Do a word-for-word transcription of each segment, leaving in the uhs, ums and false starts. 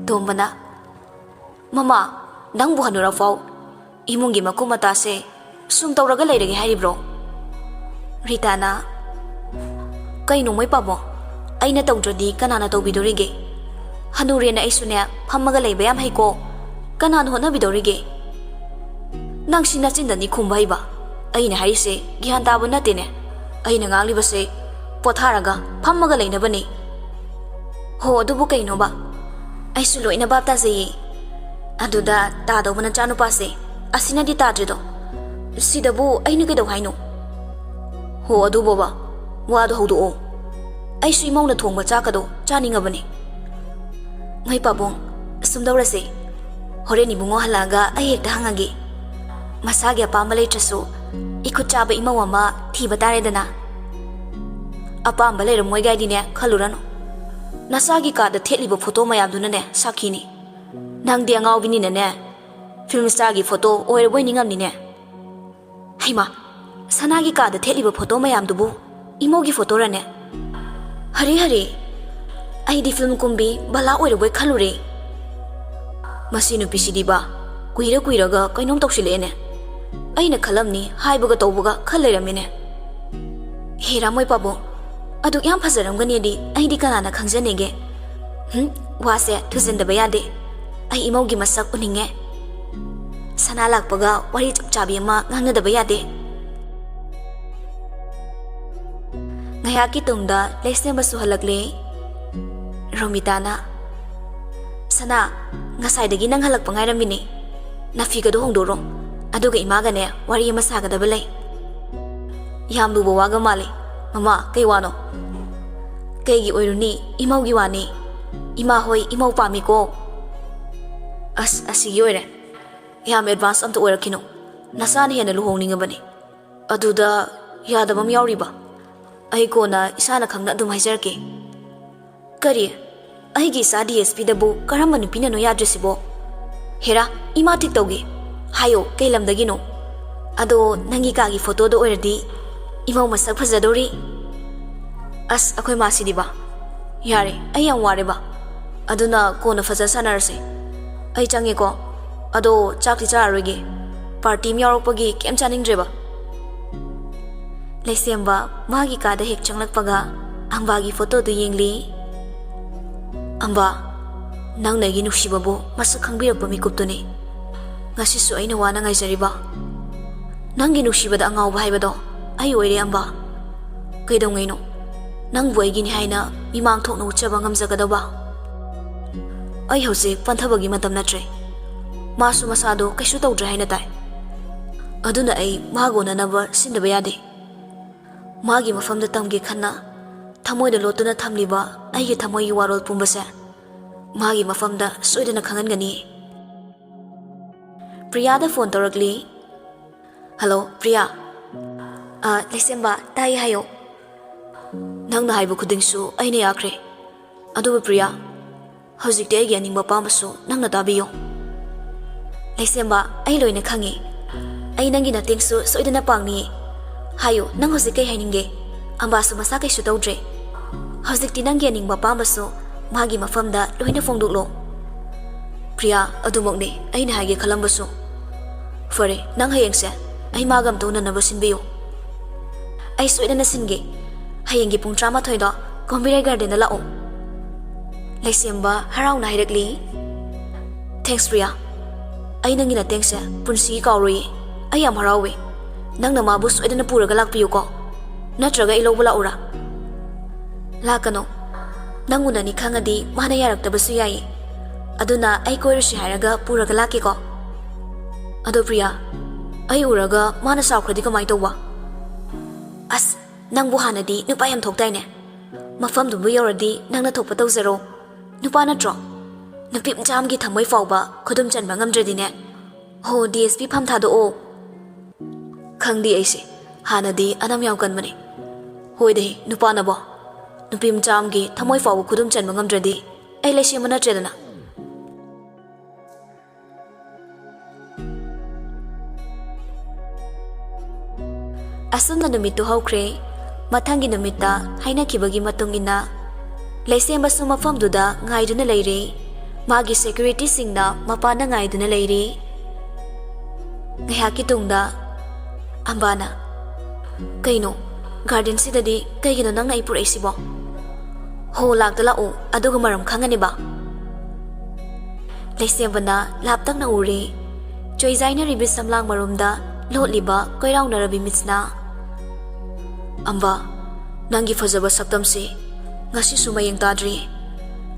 ꯇꯣꯝꯕꯅ, "ꯃꯃꯥ, ꯅꯪꯕꯨ ꯍꯟꯅꯨꯔꯐꯥꯎ ꯏꯃꯨꯡꯒꯤ ꯃꯀꯨꯞ ꯃꯇꯥꯁꯦ ꯁꯨꯝ ꯇꯧꯔꯒ ꯂꯩꯔꯒꯦ ꯍꯥꯏꯔꯤꯕ꯭ꯔꯣ?" ꯔꯤꯇꯥꯅ, "ꯀꯩꯅꯣ ꯃꯣꯏ ꯄꯥꯕꯨꯡ? ꯑꯩꯅ ꯇꯧꯗ꯭ꯔꯗꯤ ꯀꯅꯥꯅ ꯇꯧꯕꯤꯗꯣꯔꯤꯒꯦ? ꯍꯅꯨꯔꯦꯅ ꯑꯩꯁꯨꯅꯦ ꯐꯝꯃꯒ ꯂꯩꯕ ꯌꯥꯝ ꯍꯩꯀꯣ꯫ ꯀꯅꯥꯅ ꯍꯣꯠꯅꯕꯤꯗꯧꯔꯤꯒꯦ? ꯅꯪ ꯁꯤ ꯅꯆꯤꯟꯗꯅꯤ ꯈꯨꯝꯕ ꯍꯩꯕ꯫ ꯑꯩꯅ ꯍꯥꯏꯔꯤꯁꯦ ꯒ꯭ꯌꯥꯟ ꯇꯥꯕ ꯅꯠꯇꯦꯅꯦ꯫ ꯑꯩꯅ ꯉꯥꯡꯂꯤꯕꯁꯦ ꯄꯣꯊꯥꯔꯒ ꯐꯝꯃꯒ ꯂꯩꯅꯕꯅꯦ꯫ ꯍꯣ, ꯑꯗꯨꯕꯨ ꯀꯩꯅꯣꯕ? ꯑꯩꯁꯨ ꯂꯣꯏꯅ ꯚꯥꯞ ꯇꯥꯖꯩꯌꯦ꯫ ꯑꯗꯨꯗ ꯇꯥꯗꯧꯕ ꯅꯆꯥꯅꯨꯄꯥꯁꯦ ꯑꯁꯤꯅꯗꯤ ꯇꯥꯗ꯭ꯔꯤꯗꯣ꯫ ꯁꯤꯗꯕꯨ ꯑꯩꯅ ꯀꯩꯗꯧ ꯍꯥꯏꯅꯣ?" "ꯍꯣ, ꯑꯗꯨꯕꯣꯕ, ꯋꯥꯗꯣ ꯍꯧꯗꯣꯛꯑꯣ꯫ ꯑꯩꯁꯨ ꯏꯃꯧꯅ ꯊꯣꯡꯕ ꯆꯥꯛꯀꯗꯣ ꯆꯥꯅꯤꯡꯉꯕꯅꯦ꯫" "ꯃꯣꯏ ꯄꯥꯕꯨꯡ, ꯁꯨꯝ ꯇꯧꯔꯁꯦ꯫ ꯍꯣꯔꯦꯟ ꯏꯕꯨꯡꯉꯣ ꯍꯜꯂꯛꯑꯒ ꯑꯩ ꯍꯦꯛꯇ ꯍꯪꯉꯒꯦ꯫ ꯃꯁꯥꯒꯤ ꯑꯄꯥꯝꯕ ꯂꯩꯇ꯭ꯔꯁꯨ ꯏꯈꯨꯠ ꯆꯥꯕ ꯏꯃꯧ ꯑꯃ ꯊꯤꯕ ꯇꯥꯔꯦꯗꯅ꯫" "ꯑꯄꯥꯝꯕ ꯂꯩꯔꯝꯃꯣꯏ ꯒꯥꯏꯗꯤꯅꯦ ꯈꯜꯂꯨꯔꯅꯨ꯫ ꯅꯁꯥꯒꯤ ꯀꯥꯗ ꯊꯦꯠꯂꯤꯕ ꯐꯣꯇꯣ ꯃꯌꯥꯝꯗꯨꯅꯅꯦ ꯁꯥꯈꯤꯅꯤ꯫ ꯅꯪꯗꯤ ꯑꯉꯥꯎꯕꯤꯅꯤꯅꯅꯦ, ꯐꯤꯜꯝ ꯁ꯭ꯇꯥꯔꯒꯤ ꯐꯣꯇꯣ ꯑꯣꯏꯔꯕꯣꯏ ꯅꯤꯡꯉꯝꯅꯤꯅꯦ꯫" "ꯍꯩꯃꯥ, ꯁꯅꯥꯒꯤ ꯀꯥꯗ ꯊꯦꯠꯂꯤꯕ ꯐꯣꯇꯣ ꯃꯌꯥꯝꯗꯨꯕꯨ ꯏꯃꯧꯒꯤ ꯐꯣꯇꯣꯔꯅꯦ? ꯍꯔꯦ ꯍꯔꯦ, ꯑꯩꯗꯤ ꯐꯤꯜꯝ ꯀꯨꯝꯕꯤ ꯕꯂꯥ ꯑꯣꯏꯔꯕꯣꯏ ꯈꯜꯂꯨꯔꯦ꯫ ꯃꯁꯤ ꯅꯨꯄꯤꯁꯤꯗꯤꯕ, ꯀꯨꯏꯔ ꯀꯨꯏꯔꯒ ꯀꯩꯅꯣꯝ ꯇꯧꯁꯤꯜꯂꯛꯑꯦꯅꯦ꯫ ꯑꯩꯅ ꯈꯜꯂꯝꯅꯤ ꯍꯥꯏꯕꯒ ꯇꯧꯕꯒ ꯈꯜ ꯂꯩꯔꯝꯃꯦꯅꯦ꯫ ꯍꯦꯔꯥ ꯃꯣꯏ ꯄꯥꯕꯨꯡ, ꯑꯗꯨꯛ ꯌꯥꯝ ꯐꯖꯔꯝꯒꯅꯤꯗꯤ ꯑꯩꯗꯤ ꯀꯅꯥꯅ ꯈꯪꯖꯅꯤꯒꯦ? ꯍꯨꯝ, ꯋꯥꯁꯦ ꯊꯨꯖꯤꯟꯗꯕ ꯌꯥꯗꯦ꯫ ꯑꯩ ꯏꯃꯧꯒꯤ ꯃꯁꯛ ꯎꯅꯤꯡꯉꯦ꯫ ꯁꯅꯥ ꯂꯥꯛꯄꯒ ꯋꯥꯔꯤ ꯆꯞ ꯆꯥꯕꯤ ꯑꯃ ꯉꯥꯡꯅꯗꯕ ꯌꯥꯗꯦ꯫" ꯉꯥꯏꯍꯥꯛꯀꯤ ꯇꯨꯡꯗ ꯂꯩꯁꯦꯝꯕꯁꯨ ꯍꯜꯂꯛꯂꯦ꯫ ꯔꯣꯃꯤꯇꯥꯅ, "ꯁꯅꯥ, ꯉꯁꯥꯏꯗꯒꯤ ꯅꯪ ꯍꯜꯂꯛꯄ ꯉꯥꯏꯔꯝꯃꯤꯅꯦ꯫ ꯅꯐꯤꯒꯗꯣ ꯍꯣꯡꯗꯣꯛꯔꯣ꯫ ꯑꯗꯨꯒ ꯏꯃꯥꯒꯅꯦ ꯋꯥꯔꯤ ꯑꯃ ꯁꯥꯒꯗꯕ ꯂꯩ꯫" "ꯌꯥꯝ ꯂꯨꯕ ꯋꯥꯒ ꯃꯥꯜꯂꯦ꯫ ꯃꯃꯥ, ꯀꯩ ꯋꯥꯅꯣ?" "ꯀꯩꯒꯤ ꯑꯣꯏꯔꯨꯅꯤ? ꯏꯃꯧꯒꯤ ꯋꯥꯅꯤ꯫ ꯏꯃꯥ ꯍꯣꯏ ꯏꯃꯧ ꯄꯥꯝꯃꯤꯀꯣ꯫" "ꯑꯁ, ꯑꯁꯤꯒꯤ ꯑꯣꯏꯔꯦ꯫ ꯌꯥꯝ ꯑꯦꯗꯚꯥꯟꯁ ꯑꯝꯇ ꯑꯣꯏꯔꯛꯈꯤꯅꯨ꯫ ꯅꯁꯥꯅ ꯍꯦꯟꯅ ꯂꯨꯍꯣꯡꯅꯤꯡꯉꯕꯅꯤ꯫ ꯑꯗꯨꯗ ꯌꯥꯗꯕ ꯑꯃ ꯌꯥꯎꯔꯤꯕ꯫ ꯑꯩ ꯀꯣꯟꯅ ꯏꯁꯥꯅ ꯈꯪꯅ ꯑꯗꯨꯝ ꯍꯥꯏꯖꯔꯛꯀꯦ꯫" "ꯀꯔꯤ? ꯑꯩꯒꯤ ꯏꯆꯥ ꯗꯤ ꯑꯦꯁ ꯄꯤꯗꯕꯨ ꯀꯔꯝꯕ ꯅꯨꯄꯤꯅꯅꯣ ꯌꯥꯗ꯭ꯔꯤꯁꯤꯕꯣ? ꯍꯦꯔꯥ, ꯏꯃꯥ ꯇ꯭ꯔꯤꯛ ꯇꯧꯒꯦ꯫ ꯍꯥꯏꯌꯣ, ꯀꯩ ꯂꯝꯗꯒꯤꯅꯣ? ꯑꯗꯣ ꯅꯪꯒꯤ ꯀꯥꯒꯤ ꯐꯣꯇꯣꯗꯣ ꯑꯣꯏꯔꯗꯤ ꯏꯃꯧ ꯃꯁꯛ ꯐꯖꯗꯧꯔꯤ꯫" "ꯑꯁ, ꯑꯩꯈꯣꯏ ꯃꯥꯁꯤꯗꯤꯕ꯫ ꯌꯥꯔꯦ, ꯑꯩ ꯌꯥꯝ ꯋꯥꯔꯦꯕ꯫ ꯑꯗꯨꯅ ꯀꯣꯟꯅ ꯐꯖꯅ ꯁꯥꯟꯅꯔꯁꯦ꯫ ꯑꯩ ꯆꯪꯉꯦꯀꯣ꯫ ꯑꯗꯣ ꯆꯥꯛꯇꯤ ꯆꯥꯔꯔꯣꯏꯒꯦ꯫ ꯄꯥꯔꯇꯤ ꯑꯃ ꯌꯥꯎꯔꯛꯄꯒꯤ ꯀꯩꯝ ꯆꯥꯅꯤꯡꯗ꯭ꯔꯦꯕ꯫ ꯂꯩꯁꯦꯝꯕ ꯃꯥꯒꯤ ꯀꯥꯗ ꯍꯦꯛ ꯆꯪꯂꯛꯄꯒ ꯑꯝꯕꯥꯒꯤ ꯐꯣꯇꯣꯗꯨ ꯌꯦꯡꯂꯤ꯫ "ꯑꯝꯕꯥ, ꯅꯪꯅ ꯑꯩꯒꯤ ꯅꯨꯡꯁꯤꯕꯕꯨ ꯃꯁꯛ ꯈꯪꯕꯤꯔꯛꯄ ꯃꯤꯀꯨꯞꯇꯨꯅꯤ꯫ ꯉꯁꯤꯁꯨ ꯑꯩꯅ ꯋꯥꯅ ꯉꯥꯏꯖꯔꯤꯕ꯫ ꯅꯪꯒꯤ ꯅꯨꯡꯁꯤꯕꯗ ꯑꯉꯥꯎꯕ ꯍꯥꯏꯕꯗꯣ ꯑꯩ ꯑꯣꯏꯔꯦ, ꯑꯝꯕꯥ꯫ ꯀꯩꯗꯧꯉꯩꯅꯣ ꯅꯪꯕꯨ ꯑꯩꯒꯤꯅꯤ ꯍꯥꯏꯅ ꯃꯤꯃꯥꯡ ꯊꯣꯛꯅ ꯎꯠꯆꯕ ꯉꯝꯖꯒꯗꯧꯕ? ꯑꯩ ꯍꯧꯖꯤꯛ ꯄꯟꯊꯕꯒꯤ ꯃꯇꯝ ꯅꯠꯇ꯭ꯔꯦ꯫ ꯃꯥꯁꯨ ꯃꯁꯥꯗꯣ ꯀꯩꯁꯨ ꯇꯧꯗ꯭ꯔꯦ ꯍꯥꯏꯅ ꯇꯥꯏ꯫ ꯑꯗꯨꯅ ꯑꯩ ꯃꯥꯒ ꯎꯅꯅꯕ ꯁꯤꯟꯗꯕ ꯌꯥꯗꯦ꯫ ꯃꯥꯒꯤ ꯃꯐꯝꯗ ꯇꯝꯒꯦ ꯈꯟꯅ ꯊꯃꯣꯏꯗ ꯂꯣꯠꯇꯨꯅ ꯊꯝꯂꯤꯕ ꯑꯩꯒꯤ ꯊꯃꯣꯏꯒꯤ ꯋꯥꯔꯣꯜ ꯄꯨꯝꯕꯁꯦ ꯃꯥꯒꯤ ꯃꯐꯝꯗ ꯁꯣꯏꯗꯅ ꯈꯪꯍꯟꯒꯅꯤ꯫" ꯄ꯭ꯔꯤꯌꯥꯗ ꯐꯣꯟ ꯇꯧꯔꯛꯂꯤ꯫ "ꯍꯜꯂꯣ, ꯄ꯭ꯔꯤꯌꯥ꯫" "ꯑ, ꯂꯩꯁꯦꯝꯕ, ꯇꯥꯏ ꯍꯥꯏꯌꯣ꯫" "ꯅꯪꯅ ꯍꯥꯏꯕ ꯈꯨꯗꯤꯡꯁꯨ ꯑꯩꯅ ꯌꯥꯈ꯭ꯔꯦ꯫ ꯑꯗꯨꯕꯨ ꯄ꯭ꯔꯤꯌꯥ, ꯍꯧꯖꯤꯛꯇꯤ ꯑꯩꯒꯤ ꯑꯅꯤꯡꯕ ꯑꯄꯥꯝꯕꯁꯨ ꯅꯪꯅ ꯇꯥꯕꯤꯌꯨ꯫" "ꯂꯩꯁꯦꯝꯕ, ꯑꯩ ꯂꯣꯏꯅ ꯈꯪꯉꯤ꯫ ꯑꯩ ꯅꯪꯒꯤ ꯃꯇꯦꯡꯁꯨ ꯁꯣꯏꯗꯅ ꯄꯥꯡꯅꯤꯌꯦ꯫ ꯍꯥꯏꯌꯨ, ꯅꯪ ꯍꯧꯖꯤꯛ ꯀꯩ ꯍꯥꯏꯅꯤꯡꯒꯦ? ꯑꯝꯕꯥꯁꯨ ꯃꯁꯥ ꯀꯩꯁꯨ ꯇꯧꯗ꯭ꯔꯦ꯫ ꯍꯧꯖꯤꯛꯇꯤ ꯅꯪꯒꯤ ꯑꯅꯤꯡꯕ ꯑꯄꯥꯝꯕꯁꯨ ꯃꯥꯒꯤ ꯃꯐꯝꯗ ꯂꯣꯏꯅ ꯐꯣꯡꯗꯣꯛꯂꯣ꯫" "ꯄ꯭ꯔꯤꯌꯥ, ꯑꯗꯨꯃꯛꯅꯤ ꯑꯩꯅ ꯍꯥꯏꯒꯦ ꯈꯜꯂꯝꯕꯁꯨ꯫" "ꯐꯔꯦ, ꯅꯪ ꯍꯌꯦꯡꯁꯦ ꯑꯩ ꯃꯥꯒ ꯑꯝꯇ ꯎꯅꯅꯕ ꯁꯤꯟꯕꯤꯌꯨ꯫" "ꯑꯩ ꯁꯣꯏꯗꯅ ꯁꯤꯟꯒꯦ꯫ ꯍꯌꯦꯡꯒꯤ ꯄꯨꯡ ꯇꯔꯥꯃꯥꯊꯣꯏꯗꯣ ꯀꯣꯝꯕꯤꯔꯩ ꯒꯥꯔꯗꯦꯟꯗ ꯂꯥꯛꯑꯣ꯫" ꯂꯩꯁꯦꯝꯕ ꯍꯔꯥꯎꯅ ꯍꯥꯏꯔꯛꯂꯤ꯫ "ꯊꯦꯡꯛꯁ, ꯄ꯭ꯔꯤꯌꯥ꯫ ꯑꯩ ꯅꯪꯒꯤ ꯃꯇꯦꯡꯁꯦ ꯄꯨꯟꯁꯤꯒꯤ ꯀꯥꯎꯔꯣꯏꯌꯦ꯫ ꯑꯩ ꯌꯥꯝ ꯍꯔꯥꯎꯋꯦ꯫ ꯅꯪꯅ ꯃꯥꯕꯨ ꯁꯣꯏꯗꯅ ꯄꯨꯔꯒ ꯂꯥꯛꯄꯤꯌꯨꯀꯣ꯫ ꯅꯠꯇ꯭ꯔꯒ ꯑꯩ ꯂꯧꯕ ꯂꯥꯛꯎꯔꯥ?" "ꯂꯥꯛꯀꯅꯣ꯫ ꯅꯪ ꯎꯅꯅꯤ ꯈꯪꯉꯗꯤ ꯃꯥꯅ ꯌꯥꯔꯛꯇꯕꯁꯨ ꯌꯥꯏꯌꯦ꯫ ꯑꯗꯨꯅ ꯑꯩ ꯀꯣꯏꯔꯨꯁꯤ ꯍꯥꯏꯔꯒ ꯄꯨꯔꯒ ꯂꯥꯛꯀꯦꯀꯣ꯫" "ꯑꯗꯣ ꯄ꯭ꯔꯤꯌꯥ, ꯑꯩ ꯎꯔꯒ ꯃꯥꯅ ꯁꯥꯎꯈ꯭ꯔꯗꯤ ꯀꯃꯥꯏ ꯇꯧꯕ?" "ꯑꯁ, ꯅꯪꯕꯨ ꯍꯥꯟꯅꯗꯤ ꯅꯨꯄꯥ ꯌꯥꯝ ꯊꯣꯛꯇꯥꯏꯅꯦ? ꯃꯐꯝꯗꯨꯕꯨ ꯌꯧꯔꯗꯤ ꯅꯪꯅ ꯊꯣꯛꯄ ꯇꯧꯖꯔꯣ꯫ ꯅꯨꯄꯥ ꯅꯠꯇ꯭ꯔꯣ? ꯅꯨꯄꯤ ꯃꯆꯥ ꯑꯃꯒꯤ ꯊꯃꯣꯏ ꯐꯥꯎꯕ ꯈꯨꯗꯨꯝ ꯆꯟꯕ ꯉꯝꯗ꯭ꯔꯗꯤꯅꯦ꯫ ꯍꯣ, ꯗꯤ ꯑꯦꯁ ꯄꯤ ꯐꯝ ꯊꯥꯗꯣꯛꯑꯣ꯫" "ꯈꯪꯗꯦ ꯑꯩꯁꯦ꯫ ꯍꯥꯟꯅꯗꯤ ꯑꯅꯝ ꯌꯥꯝ ꯀꯟꯕꯅꯦ꯫ ꯍꯣꯏꯗ, ꯅꯨꯄꯥꯅꯕꯣ꯫ ꯅꯨꯄꯤ ꯃꯆꯥ ꯑꯃꯒꯤ ꯊꯃꯣꯏ ꯐꯥꯎꯕ ꯈꯨꯗꯨꯝ ꯆꯟꯕ ꯉꯝꯗ꯭ꯔꯗꯤ ꯑꯩ ꯂꯩꯁꯦꯝꯕ ꯅꯠꯇ꯭ꯔꯦꯗꯅ꯫" ꯑꯁꯨꯝꯅ ꯅꯨꯃꯤꯠꯇꯨ ꯍꯧꯈ꯭ꯔꯦ꯫ ꯃꯊꯪꯒꯤ ꯅꯨꯃꯤꯠꯇ ꯍꯥꯏꯅꯈꯤꯕꯒꯤ ꯃꯇꯨꯡ ꯏꯟꯅ ꯂꯩꯁꯦꯝꯕꯁꯨ ꯃꯐꯝꯗꯨꯗ ꯉꯥꯏꯗꯨꯅ ꯂꯩꯔꯦ꯫ ꯃꯥꯒꯤ ꯁꯦꯀ꯭ꯌꯨꯔꯤꯇꯤꯁꯤꯡꯅ ꯃꯄꯥꯟꯗ ꯉꯥꯏꯗꯨꯅ ꯂꯩꯔꯦ꯫ ꯉꯥꯏꯍꯥꯛꯀꯤ ꯇꯨꯡꯗ ꯑꯝꯕꯥꯅ, "ꯀꯩꯅꯣ, ꯒꯥꯔꯗꯦꯟꯁꯤꯗꯗꯤ ꯀꯩꯒꯤꯅꯣ ꯅꯪꯅ ꯑꯩ ꯄꯨꯔꯛꯏꯁꯤꯕꯣ? ꯍꯣ, ꯂꯥꯛꯇ ꯂꯥꯛꯎ, ꯑꯗꯨꯒ ꯃꯔꯝ ꯈꯪꯉꯅꯤꯕ꯫" ꯂꯩꯁꯦꯝꯕꯅ ꯂꯥꯞꯇꯛꯅ ꯎꯔꯦ꯫ ꯆꯣꯏꯖꯥꯏꯅꯔꯤꯕꯤ ꯁꯝꯂꯥꯡ ꯃꯔꯨꯝꯗ ꯂꯣꯠꯂꯤꯕ ꯀꯣꯏꯔꯥꯎꯅꯔꯕꯤ ꯃꯤꯠꯁꯤꯅ, "ꯑꯝꯕ, ꯅꯪꯒꯤ ꯐꯖꯕ ꯁꯛꯇꯝꯁꯤ ꯉꯁꯤꯁꯨ ꯃꯌꯦꯡ ꯇꯥꯗ꯭ꯔꯤ꯫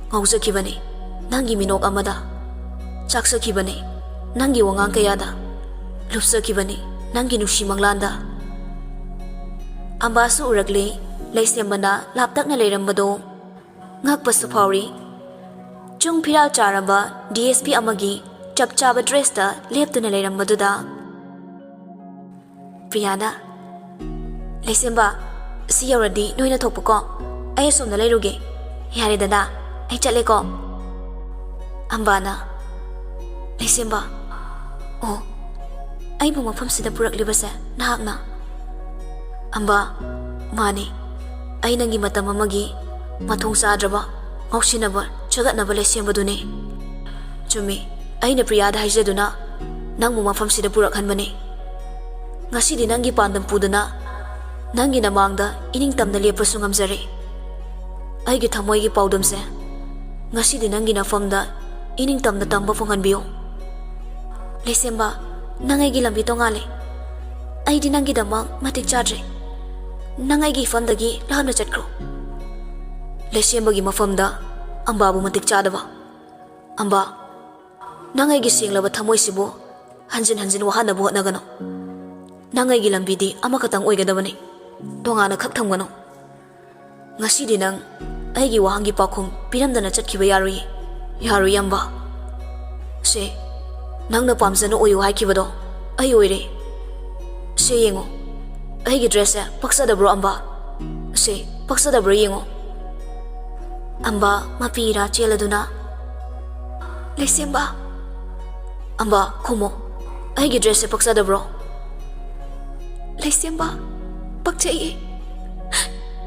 ꯉꯥꯎꯖꯈꯤꯕꯅꯤ ꯅꯪꯒꯤ ꯃꯤꯅꯣꯛ ꯑꯃꯗ, ꯆꯥꯛꯆꯈꯤꯕꯅꯤ ꯅꯪꯒꯤ ꯋꯥꯉꯥꯡ ꯀꯌꯥꯗ, ꯂꯨꯞꯆꯈꯤꯕꯅꯤ ꯅꯪꯒꯤ ꯅꯨꯡꯁꯤ ꯃꯪꯂꯥꯟꯗ꯫" ꯑꯝꯕꯥꯁꯨ ꯎꯔꯛꯂꯦ, ꯂꯩꯁꯦꯝꯕꯅ ꯂꯥꯞꯇꯛꯅ ꯂꯩꯔꯝꯕꯗꯣ꯫ ꯉꯛꯄꯁꯨ ꯐꯥꯎꯔꯤ꯫ ꯆꯨꯡ ꯐꯤꯔꯥꯜ ꯆꯥꯔꯕ ꯗꯤ ꯑꯦꯁ ꯄꯤ ꯑꯃꯒꯤ ꯆꯞ ꯆꯥꯕ ꯗ꯭ꯔꯦꯁꯇ ꯂꯦꯞꯇꯨꯅ ꯂꯩꯔꯝꯕꯗꯨꯗ ꯄ꯭ꯔꯤꯌꯥꯅ, "ꯂꯩꯁꯦꯝꯕ, ꯁꯤ ꯌꯧꯔꯗꯤ ꯅꯣꯏꯅ ꯊꯣꯛꯄꯀꯣ꯫ ꯑꯩ ꯑꯁꯣꯝꯗ ꯂꯩꯔꯨꯒꯦ꯫ ꯌꯥꯔꯦꯗꯅ, ꯑꯩ ꯆꯠꯂꯦꯀꯣ꯫" ꯑꯝꯕꯥꯅ, "ꯂꯩꯁꯦꯝꯕ, ꯑꯣ, ꯑꯩꯕꯨ ꯃꯐꯝꯁꯤꯗ ꯄꯨꯔꯛꯂꯤꯕꯁꯦ ꯅꯍꯥꯛꯅ?" ꯑꯝꯕ, "ꯃꯥꯅꯤ꯫ ꯑꯩ ꯅꯪꯒꯤ ꯃꯇꯝ ꯑꯃꯒꯤ ꯃꯊꯣꯡ ꯆꯥꯗ꯭ꯔꯕ, ꯉꯥꯎꯁꯤꯟꯅꯕ, ꯆꯒꯠꯅꯕ ꯂꯩꯁꯦꯝꯕꯗꯨꯅꯤ꯫ ꯆꯨꯝꯃꯤ, ꯑꯩꯅ ꯄ꯭ꯔꯤꯌꯥꯗ ꯍꯥꯏꯖꯗꯨꯅ ꯅꯪꯕꯨ ꯃꯐꯝꯁꯤꯗ ꯄꯨꯔꯛꯍꯟꯕꯅꯤ꯫ ꯉꯁꯤꯗꯤ ꯅꯪꯒꯤ ꯄꯥꯟꯗꯝ ꯄꯨꯗꯨꯅ ꯅꯪꯒꯤ ꯅꯃꯥꯡꯗ ꯏꯅꯤꯡꯇꯝꯅ ꯂꯦꯞꯄꯁꯨ ꯉꯝꯖꯔꯦ꯫ ꯑꯩꯒꯤ ꯊꯃꯣꯏꯒꯤ ꯄꯥꯎꯗꯝꯁꯦ ꯉꯁꯤꯗꯤ ꯅꯪꯒꯤ ꯅꯐꯝꯗ ꯏꯅꯤꯡꯇꯝꯅ ꯇꯝꯕ ꯐꯪꯍꯟꯕꯤꯌꯨ꯫" "ꯂꯩꯁꯦꯝꯕ, ꯅꯪ ꯑꯩꯒꯤ ꯂꯝꯕꯤ ꯇꯣꯉꯥꯜꯂꯦ꯫ ꯑꯩꯗꯤ ꯅꯪꯒꯤꯗꯃꯛ ꯃꯇꯤꯛ ꯆꯥꯗ꯭ꯔꯦ꯫ ꯅꯪ ꯑꯩꯒꯤ ꯏꯐꯝꯗꯒꯤ ꯂꯥꯞꯅ ꯆꯠꯈ꯭ꯔꯣ꯫" ꯂꯩꯁꯦꯝꯕꯒꯤ ꯃꯐꯝꯗ ꯑꯝꯕꯥꯕꯨ ꯃꯇꯤꯛ ꯆꯥꯗꯕ꯫ "ꯑꯝꯕꯥ, ꯅꯪ ꯑꯩꯒꯤ ꯁꯦꯡꯂꯕ ꯊꯃꯣꯏꯁꯤꯕꯨ ꯍꯟꯖꯤꯟ ꯍꯟꯖꯤꯟ ꯋꯥꯍꯟꯅꯕ ꯍꯣꯠꯅꯒꯅꯨ꯫ ꯅꯪ ꯑꯩꯒꯤ ꯂꯝꯕꯤꯗꯤ ꯑꯃꯈꯛꯇꯪ ꯑꯣꯏꯒꯗꯕꯅꯤ꯫ ꯇꯣꯉꯥꯟꯅ ꯈꯛ ꯊꯝꯒꯅꯨ꯫ ꯉꯁꯤꯗꯤ ꯅꯪ ꯑꯩꯒꯤ ꯋꯥꯍꯪꯒꯤ ꯄꯥꯎꯈꯨꯝ ꯄꯤꯔꯝꯗꯅ ꯆꯠꯈꯤꯕ ꯌꯥꯔꯣꯏꯌꯦ꯫ ꯌꯥꯔꯣꯏ, ꯑꯝꯕ꯫ ꯁꯦ, ꯅꯪꯅ ꯄꯥꯝꯖꯅ ꯑꯣꯏꯌꯨ ꯍꯥꯏꯈꯤꯕꯗꯣ ꯑꯩ ꯑꯣꯏꯔꯦ꯫ ꯁꯦ ꯌꯦꯡꯉꯣ, ꯑꯩꯒꯤ ꯗ꯭ꯔꯦꯁꯁꯦ ꯄꯛꯆꯗꯕ꯭ꯔꯣ, ꯑꯝꯕ? ꯁꯦ, ꯄꯛꯆꯗꯕ꯭ꯔꯣ ꯌꯦꯡꯉꯣ꯫" ꯑꯝꯕ ꯃꯄꯤ ꯏꯔꯥ ꯆꯦꯜꯂꯗꯨꯅ, "ꯂꯩꯁꯦꯝꯕ, ꯑꯝꯕ, ꯈꯨꯝꯃꯣ, ꯑꯩꯒꯤ ꯗ꯭ꯔꯦꯁꯁꯦ ꯄꯛꯆꯗꯕ꯭ꯔꯣ?" "ꯂꯩꯁꯦꯝꯕ, ꯄꯛꯆꯩꯌꯦ,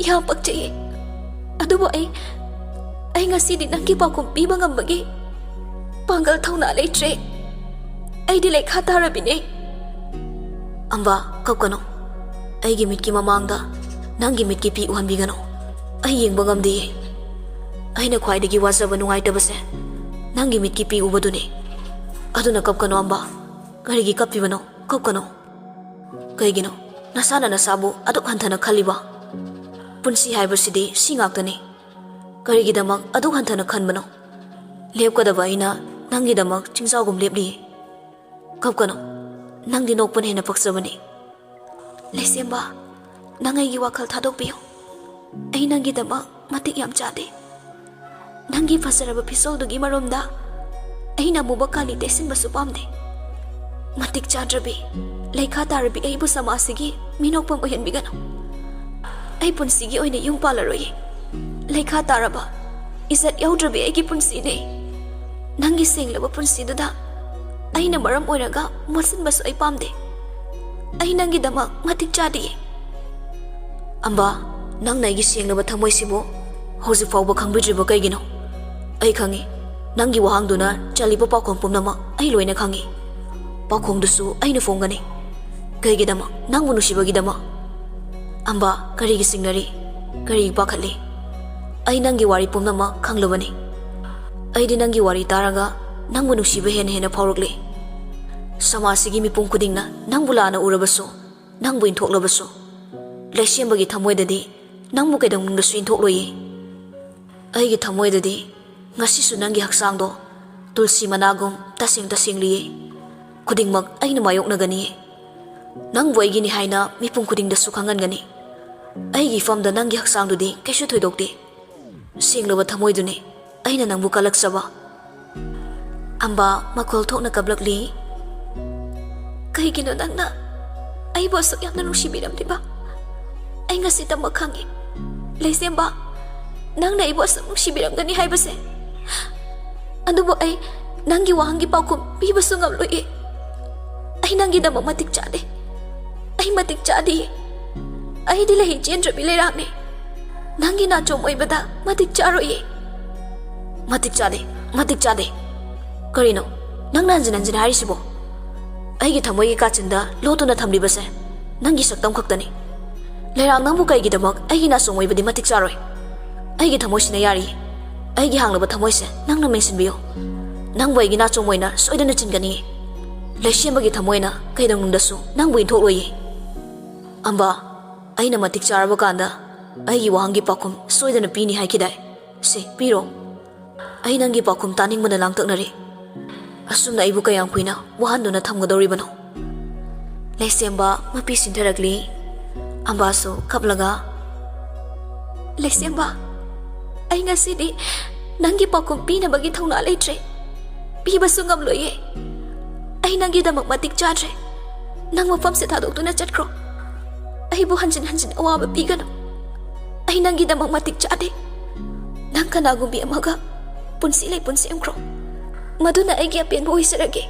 ꯌꯥꯝ ꯄꯛꯆꯩꯌꯦ꯫ ꯑꯗꯨꯕꯨ ꯑꯩ ꯑꯩ ꯉꯁꯤꯗꯤ ꯅꯪꯒꯤ ꯄꯥꯎꯈꯨꯝ ꯄꯤꯕ ꯉꯝꯕꯒꯤ ꯄꯥꯡꯒꯜ ꯊꯧꯅꯥ ꯂꯩꯇ꯭ꯔꯦ꯫ ꯑꯩꯗꯤ ꯂꯩꯈꯥ ꯇꯥꯔꯕꯤꯅꯦ꯫ ꯑꯝꯕꯥ, ꯀꯞꯀꯅꯨ꯫ ꯑꯩꯒꯤ ꯃꯤꯠꯀꯤ ꯃꯃꯥꯡꯗ ꯅꯪꯒꯤ ꯃꯤꯠꯀꯤ ꯄꯤ ꯎꯍꯟꯕꯤꯒꯅꯨ꯫ ꯑꯩ ꯌꯦꯡꯕ ꯉꯝꯗꯤꯌꯦ꯫ ꯑꯩꯅ ꯈ꯭ꯋꯥꯏꯗꯒꯤ ꯋꯥꯖꯕ ꯅꯨꯡꯉꯥꯏꯇꯕꯁꯦ ꯅꯪꯒꯤ ꯃꯤꯠꯀꯤ ꯄꯤ ꯎꯕꯗꯨꯅꯤ꯫ ꯑꯗꯨꯅ ꯀꯞꯀꯅꯨ ꯑꯝꯕꯥ꯫ ꯀꯔꯤꯒꯤ ꯀꯞꯄꯤꯕꯅꯣ? ꯀꯞꯀꯅꯨ꯫ ꯀꯩꯒꯤꯅꯣ ꯅꯁꯥꯅ ꯅꯁꯥꯕꯨ ꯑꯗꯨꯛ ꯍꯟꯊꯅ ꯈꯜꯂꯤꯕ? ꯄꯨꯟꯁꯤ ꯍꯥꯏꯕꯁꯤꯗꯤ ꯁꯤ ꯉꯥꯛꯇꯅꯤ꯫ ꯀꯔꯤꯒꯤꯗꯃꯛ ꯑꯗꯨꯛ ꯍꯟꯊꯅ ꯈꯟꯕꯅꯣ? ꯂꯦꯞꯀꯗꯕ ꯑꯩꯅ ꯅꯪꯒꯤꯗꯃꯛ ꯆꯤꯡꯖꯥꯎꯒꯨꯝ ꯂꯦꯞꯂꯤꯌꯦ꯫ ꯀꯞꯀꯅꯨ꯫ ꯅꯪꯗꯤ ꯅꯣꯛꯄꯅ ꯍꯦꯟꯅ ꯄꯛꯆꯕꯅꯤ꯫ ꯂꯩꯁꯦꯝꯕ, ꯅꯪ ꯑꯩꯒꯤ ꯋꯥꯈꯜ ꯊꯥꯗꯣꯛꯄꯤꯌꯨ꯫ ꯑꯩ ꯅꯪꯒꯤꯗꯃꯛ ꯃꯇꯤꯛ ꯌꯥꯝ ꯆꯥꯗꯦ꯫ ꯅꯪꯒꯤ ꯐꯖꯔꯕ ꯐꯤꯖꯣꯜꯗꯨꯒꯤ ꯃꯔꯨꯝꯗ ꯑꯩꯅ ꯑꯃꯨꯕ ꯀꯥꯂꯤ ꯇꯩꯁꯤꯟꯕꯁꯨ ꯄꯥꯝꯗꯦ꯫ ꯃꯇꯤꯛ ꯆꯥꯗ꯭ꯔꯕꯤ, ꯂꯩꯈꯥ ꯇꯥꯔꯕꯤ ꯑꯩꯕꯨ ꯁꯃꯥꯖꯁꯤꯒꯤ ꯃꯤꯅꯣꯛꯐꯝ ꯑꯣꯏꯍꯟꯕꯤꯒꯅꯨ꯫ ꯑꯩ ꯄꯨꯟꯁꯤꯒꯤ ꯑꯣꯏꯅ ꯌꯨꯝ ꯄꯥꯜꯂꯔꯣꯏꯌꯦ꯫ ꯂꯩꯈꯥ ꯇꯥꯔꯕ, ꯏꯖꯠ ꯌꯥꯎꯗ꯭ꯔꯕꯤ ꯑꯩꯒꯤ ꯄꯨꯟꯁꯤꯅꯦ꯫ ꯅꯪꯒꯤ ꯁꯦꯡꯂꯕ ꯄꯨꯟꯁꯤꯗꯨꯗ ꯑꯩꯅ ꯃꯔꯝ ꯑꯣꯏꯔꯒ ꯃꯣꯠꯁꯤꯟꯕꯁꯨ ꯑꯩ ꯄꯥꯝꯗꯦ꯫ ꯑꯩ ꯅꯪꯒꯤꯗꯃꯛ ꯃꯇꯤꯛ ꯆꯥꯗꯤꯌꯦ꯫ ꯑꯝꯕꯥ, ꯅꯪꯅ ꯑꯩꯒꯤ ꯁꯦꯡꯂꯕ ꯊꯃꯣꯏꯁꯤꯕꯨ ꯍꯧꯖꯤꯛ ꯐꯥꯎꯕ ꯈꯪꯕꯤꯗ꯭ꯔꯤꯕ ꯀꯩꯒꯤꯅꯣ? ꯑꯩ ꯈꯪꯏ, ꯅꯪꯒꯤ ꯋꯥꯍꯪꯗꯨꯅ ꯆꯜꯂꯤꯕ ꯄꯥꯎꯈꯨꯝ ꯄꯨꯝꯅꯃꯛ ꯑꯩ ꯂꯣꯏꯅ ꯈꯪꯏ꯫ ꯄꯥꯎꯈꯣꯡꯗꯨꯁꯨ ꯑꯩꯅ ꯐꯣꯡꯒꯅꯤ꯫ ꯀꯩꯒꯤꯗꯃꯛ? ꯅꯪꯕꯨ ꯅꯨꯡꯁꯤꯕꯒꯤꯗꯃꯛ꯫ ꯑꯝꯕꯥ, ꯀꯔꯤꯒꯤ ꯆꯤꯡꯅꯔꯤ? ꯀꯔꯤꯒꯤ ꯄꯥꯈꯠꯂꯤ? ꯑꯩ ꯅꯪꯒꯤ ꯋꯥꯔꯤ ꯄꯨꯝꯅꯃꯛ ꯈꯪꯂꯕꯅꯤ꯫ ꯑꯩꯗꯤ ꯅꯪꯒꯤ ꯋꯥꯔꯤ ꯇꯥꯔꯒ ꯅꯪꯕꯨ ꯅꯨꯡꯁꯤꯕ ꯍꯦꯟꯅ ꯍꯦꯟꯅ ꯐꯥꯎꯔꯛꯂꯤ꯫ ꯁꯃꯥꯖꯁꯤꯒꯤ ꯃꯤꯄꯨꯝ ꯈꯨꯗꯤꯡꯅ ꯅꯪꯕꯨ ꯂꯥꯟꯅ ꯎꯔꯕꯁꯨ, ꯅꯪꯕꯨ ꯏꯟꯊꯣꯛꯂꯕꯁꯨ, ꯂꯩꯁꯦꯝꯕꯒꯤ ꯊꯃꯣꯏꯗꯗꯤ ꯅꯪꯕꯨ ꯀꯩꯗꯧꯅꯨꯡꯗꯁꯨ ꯏꯟꯊꯣꯛꯂꯣꯏꯌꯦ꯫ ꯑꯩꯒꯤ ꯊꯃꯣꯏꯗꯗꯤ ꯉꯁꯤꯁꯨ ꯅꯪꯒꯤ ꯍꯛꯆꯥꯡꯗꯣ ꯇꯨꯜꯁꯤ ꯃꯅꯥꯒꯨꯝ ꯇꯁꯦꯡ ꯇꯁꯦꯡꯂꯤꯌꯦ꯫ ꯈꯨꯗꯤꯡꯃꯛ ꯑꯩꯅ ꯃꯥꯌꯣꯛꯅꯒꯅꯤꯌꯦ꯫ ꯅꯪꯕꯨ ꯑꯩꯒꯤꯅꯤ ꯍꯥꯏꯅ ꯃꯤꯄꯨꯝ ꯈꯨꯗꯤꯡꯗꯁꯨ ꯈꯪꯍꯟꯒꯅꯤ꯫ ꯑꯩꯒꯤ ꯏꯐꯝꯗ ꯅꯪꯒꯤ ꯍꯛꯆꯥꯡꯗꯨꯗꯤ ꯀꯩꯁꯨ ꯊꯣꯏꯗꯣꯛꯇꯦ꯫ ꯁꯦꯡꯂꯕ ꯊꯃꯣꯏꯗꯨꯅꯤ ꯑꯩꯅ ꯅꯪꯕꯨ ꯀꯜꯂꯛꯆꯕ꯫ ꯑꯝꯕꯥ ꯃꯈꯣꯜ ꯊꯣꯛꯅ ꯀꯞꯂꯛꯂꯤ꯫ ꯀꯩꯒꯤꯅꯣ ꯅꯪꯅ ꯑꯩꯕꯨ ꯑꯁꯨꯛ ꯌꯥꯝꯅ ꯅꯨꯡꯁꯤꯕꯤꯔꯝꯂꯤꯕ? ꯑꯩ ꯉꯁꯤꯇꯃꯛ ꯈꯪꯉꯤ, ꯂꯩꯁꯦꯝꯕ, ꯅꯪꯅ ꯑꯩꯕꯨ ꯑꯁꯨꯛ ꯅꯨꯡꯁꯤꯕꯤꯔꯝꯒꯅꯤ ꯍꯥꯏꯕꯁꯦ꯫ ꯑꯗꯨꯕꯨ ꯑꯩ ꯅꯪꯒꯤ ꯋꯥꯍꯪꯒꯤ ꯄꯥꯎꯈꯨꯝ ꯄꯤꯕꯁꯨ ꯉꯝꯂꯣꯏꯌꯦ꯫ ꯑꯩ ꯅꯪꯒꯤꯗꯃꯛ ꯃꯇꯤꯛ ꯆꯥꯗꯦ꯫ ꯑꯩ ꯃꯇꯤꯛ ꯆꯥꯗꯦ꯫ ꯑꯩꯗꯤ ꯂꯩꯍꯩ ꯆꯦꯟꯗ꯭ꯔꯕꯤ ꯂꯩꯔꯥꯛꯅꯦ꯫ ꯅꯪꯒꯤ ꯅꯥꯆꯣꯝ ꯑꯣꯏꯕꯗ ꯃꯇꯤꯛ ꯆꯥꯔꯣꯏꯌꯦ꯫ ꯃꯇꯤꯛ ꯆꯥꯗꯦ, ꯃꯇꯤꯛ ꯆꯥꯗꯦ꯫ ꯀꯔꯤꯅꯣ ꯅꯪꯅ ꯍꯟꯖꯤꯟ ꯍꯟꯖꯤꯟ ꯍꯥꯏꯔꯤꯁꯤꯕꯣ? ꯑꯩꯒꯤ ꯊꯃꯣꯏꯒꯤ ꯀꯥꯆꯤꯟꯗ ꯂꯣꯠꯇꯨꯅ ꯊꯝꯂꯤꯕꯁꯦ ꯅꯪꯒꯤ ꯁꯛꯇꯝ ꯈꯛꯇꯅꯤ꯫ ꯂꯩꯔꯥꯡ, ꯅꯪꯕꯨ ꯀꯩꯒꯤꯗꯃꯛ ꯑꯩꯒꯤ ꯅꯥꯆꯣꯡ ꯑꯣꯏꯕꯗꯤ ꯃꯇꯤꯛ ꯆꯥꯔꯣꯏ? ꯑꯩꯒꯤ ꯊꯃꯣꯏꯁꯤꯅ ꯌꯥꯔꯤꯌꯦ꯫ ꯑꯩꯒꯤ ꯍꯥꯡꯂꯕ ꯊꯃꯣꯏꯁꯦ ꯅꯪꯅ ꯃꯦꯟꯁꯤꯟꯕꯤꯌꯨ꯫ ꯅꯪꯕꯨ ꯑꯩꯒꯤ ꯅꯥꯆꯣꯡ ꯑꯣꯏꯅ ꯁꯣꯏꯗꯅ ꯆꯤꯟꯒꯅꯤꯌꯦ꯫ ꯂꯩꯁꯦꯝꯕꯒꯤ ꯊꯃꯣꯏꯅ ꯀꯩꯗꯧꯅꯨꯡꯗꯁꯨ ꯅꯪꯕꯨ ꯏꯟꯊꯣꯛꯂꯣꯏꯌꯦ꯫ ꯑꯝꯕꯥ, ꯑꯩꯅ ꯃꯇꯤꯛ ꯆꯥꯔꯕ ꯀꯥꯟꯗ ꯑꯩꯒꯤ ꯋꯥꯍꯪꯒꯤ ꯄꯥꯎꯈꯨꯝ ꯁꯣꯏꯗꯅ ꯄꯤꯅꯤ ꯍꯥꯏꯈꯤꯗꯥꯏ? ꯁꯦ, ꯄꯤꯔꯣ꯫ ꯑꯩ ꯅꯪꯒꯤ ꯄꯥꯎꯈꯨꯝ ꯇꯥꯅꯤꯡꯕꯅ ꯂꯥꯡꯇꯛꯅꯔꯦ꯫ ꯑꯁꯨꯝꯅ ꯑꯩꯕꯨ ꯀꯌꯥꯝ ꯀꯨꯏꯅ ꯋꯥꯍꯟꯗꯨꯅ ꯊꯝꯒꯗꯧꯔꯤꯕꯅꯣ? ꯂꯩꯁꯦꯝꯕ ꯃꯄꯤ ꯁꯤꯟꯊꯔꯛꯂꯤ꯫ ꯑꯝꯕꯥꯁꯨ ꯀꯞꯂꯒ, "ꯂꯩꯁꯦꯝꯕ, ꯑꯩ ꯉꯁꯤꯗꯤ ꯅꯪꯒꯤ ꯄꯥꯎꯈꯨꯝ ꯄꯤꯅꯕꯒꯤ ꯊꯧꯅꯥ ꯂꯩꯇ꯭ꯔꯦ꯫ ꯄꯤꯕꯁꯨ ꯉꯝꯂꯣꯏꯌꯦ꯫ ꯑꯩ ꯅꯪꯒꯤꯗꯃꯛ ꯃꯇꯤꯛ ꯆꯥꯗ꯭ꯔꯦ꯫ ꯅꯪ ꯃꯐꯝꯁꯦ ꯊꯥꯗꯣꯛꯇꯨꯅ ꯆꯠꯈ꯭ꯔꯣ꯫ ꯑꯩꯕꯨ ꯍꯟꯖꯤꯟ ꯍꯟꯖꯤꯟ ꯑꯋꯥꯕ ꯄꯤꯒꯅꯨ꯫ ꯑꯩ ꯅꯪꯒꯤꯗꯃꯛ ꯃꯇꯤꯛ ꯆꯥꯗꯦ꯫ ꯅꯪ ꯀꯅꯥꯒꯨꯝꯕꯤ ꯑꯃꯒ ꯄꯨꯟꯁꯤ ꯂꯩꯄꯨꯟ ꯁꯦꯝꯈ꯭ꯔꯣ꯫ ꯃꯗꯨꯅ ꯑꯩꯒꯤ ꯑꯄꯦꯟꯕ ꯑꯣꯏꯖꯔꯒꯦ꯫"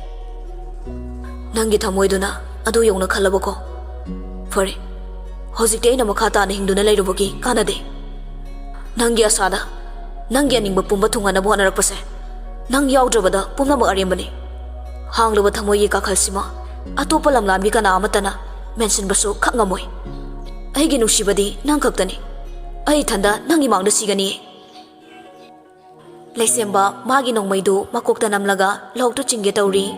"ꯅꯪꯒꯤ ꯊꯃꯣꯏꯗꯨꯅ ꯑꯗꯨ ꯌꯧꯅ ꯈꯜꯂꯕꯀꯣ? ꯐꯔꯦ, ꯍꯧꯖꯤꯛꯇꯤ ꯑꯩꯅ ꯃꯈꯥ ꯇꯥꯅ ꯍꯤꯡꯗꯨꯅ ꯂꯩꯔꯨꯕꯒꯤ ꯀꯥꯟꯅꯗꯦ꯫ ꯅꯪꯒꯤ ꯑꯁꯥꯗ ꯅꯪꯒꯤ ꯑꯅꯤꯡꯕ ꯄꯨꯝꯕ ꯊꯨꯡꯍꯟꯅꯕ ꯍꯣꯠꯅꯔꯛꯄꯁꯦ ꯅꯪ ꯌꯥꯎꯗ꯭ꯔꯕꯗ ꯄꯨꯝꯅꯃꯛ ꯑꯔꯦꯝꯕꯅꯤ꯫ ꯍꯥꯡꯂꯕ ꯊꯃꯣꯏꯒꯤ ꯀꯥꯈꯜꯁꯤꯃ ꯑꯇꯣꯞꯄ ꯂꯝꯂꯥꯟꯕꯤ ꯀꯅꯥ ꯑꯃꯠꯇꯅ ꯃꯦꯟꯁꯤꯟꯕꯁꯨ ꯈꯛ ꯉꯝꯃꯣꯏ꯫ ꯑꯩꯒꯤ ꯅꯨꯡꯁꯤꯕꯗꯤ ꯅꯪ ꯈꯛꯇꯅꯤ꯫ ꯑꯩ ꯏꯊꯟꯗ ꯅꯪꯒꯤ ꯃꯥꯡꯗ ꯁꯤꯒꯅꯤꯌꯦ꯫" ꯂꯩꯁꯦꯝꯕ ꯃꯥꯒꯤ ꯅꯣꯡꯃꯩꯗꯨ ꯃꯀꯣꯛꯇ ꯅꯝꯂꯒ ꯂꯣꯛꯇꯨ ꯆꯤꯡꯒꯦ ꯇꯧꯔꯤ꯫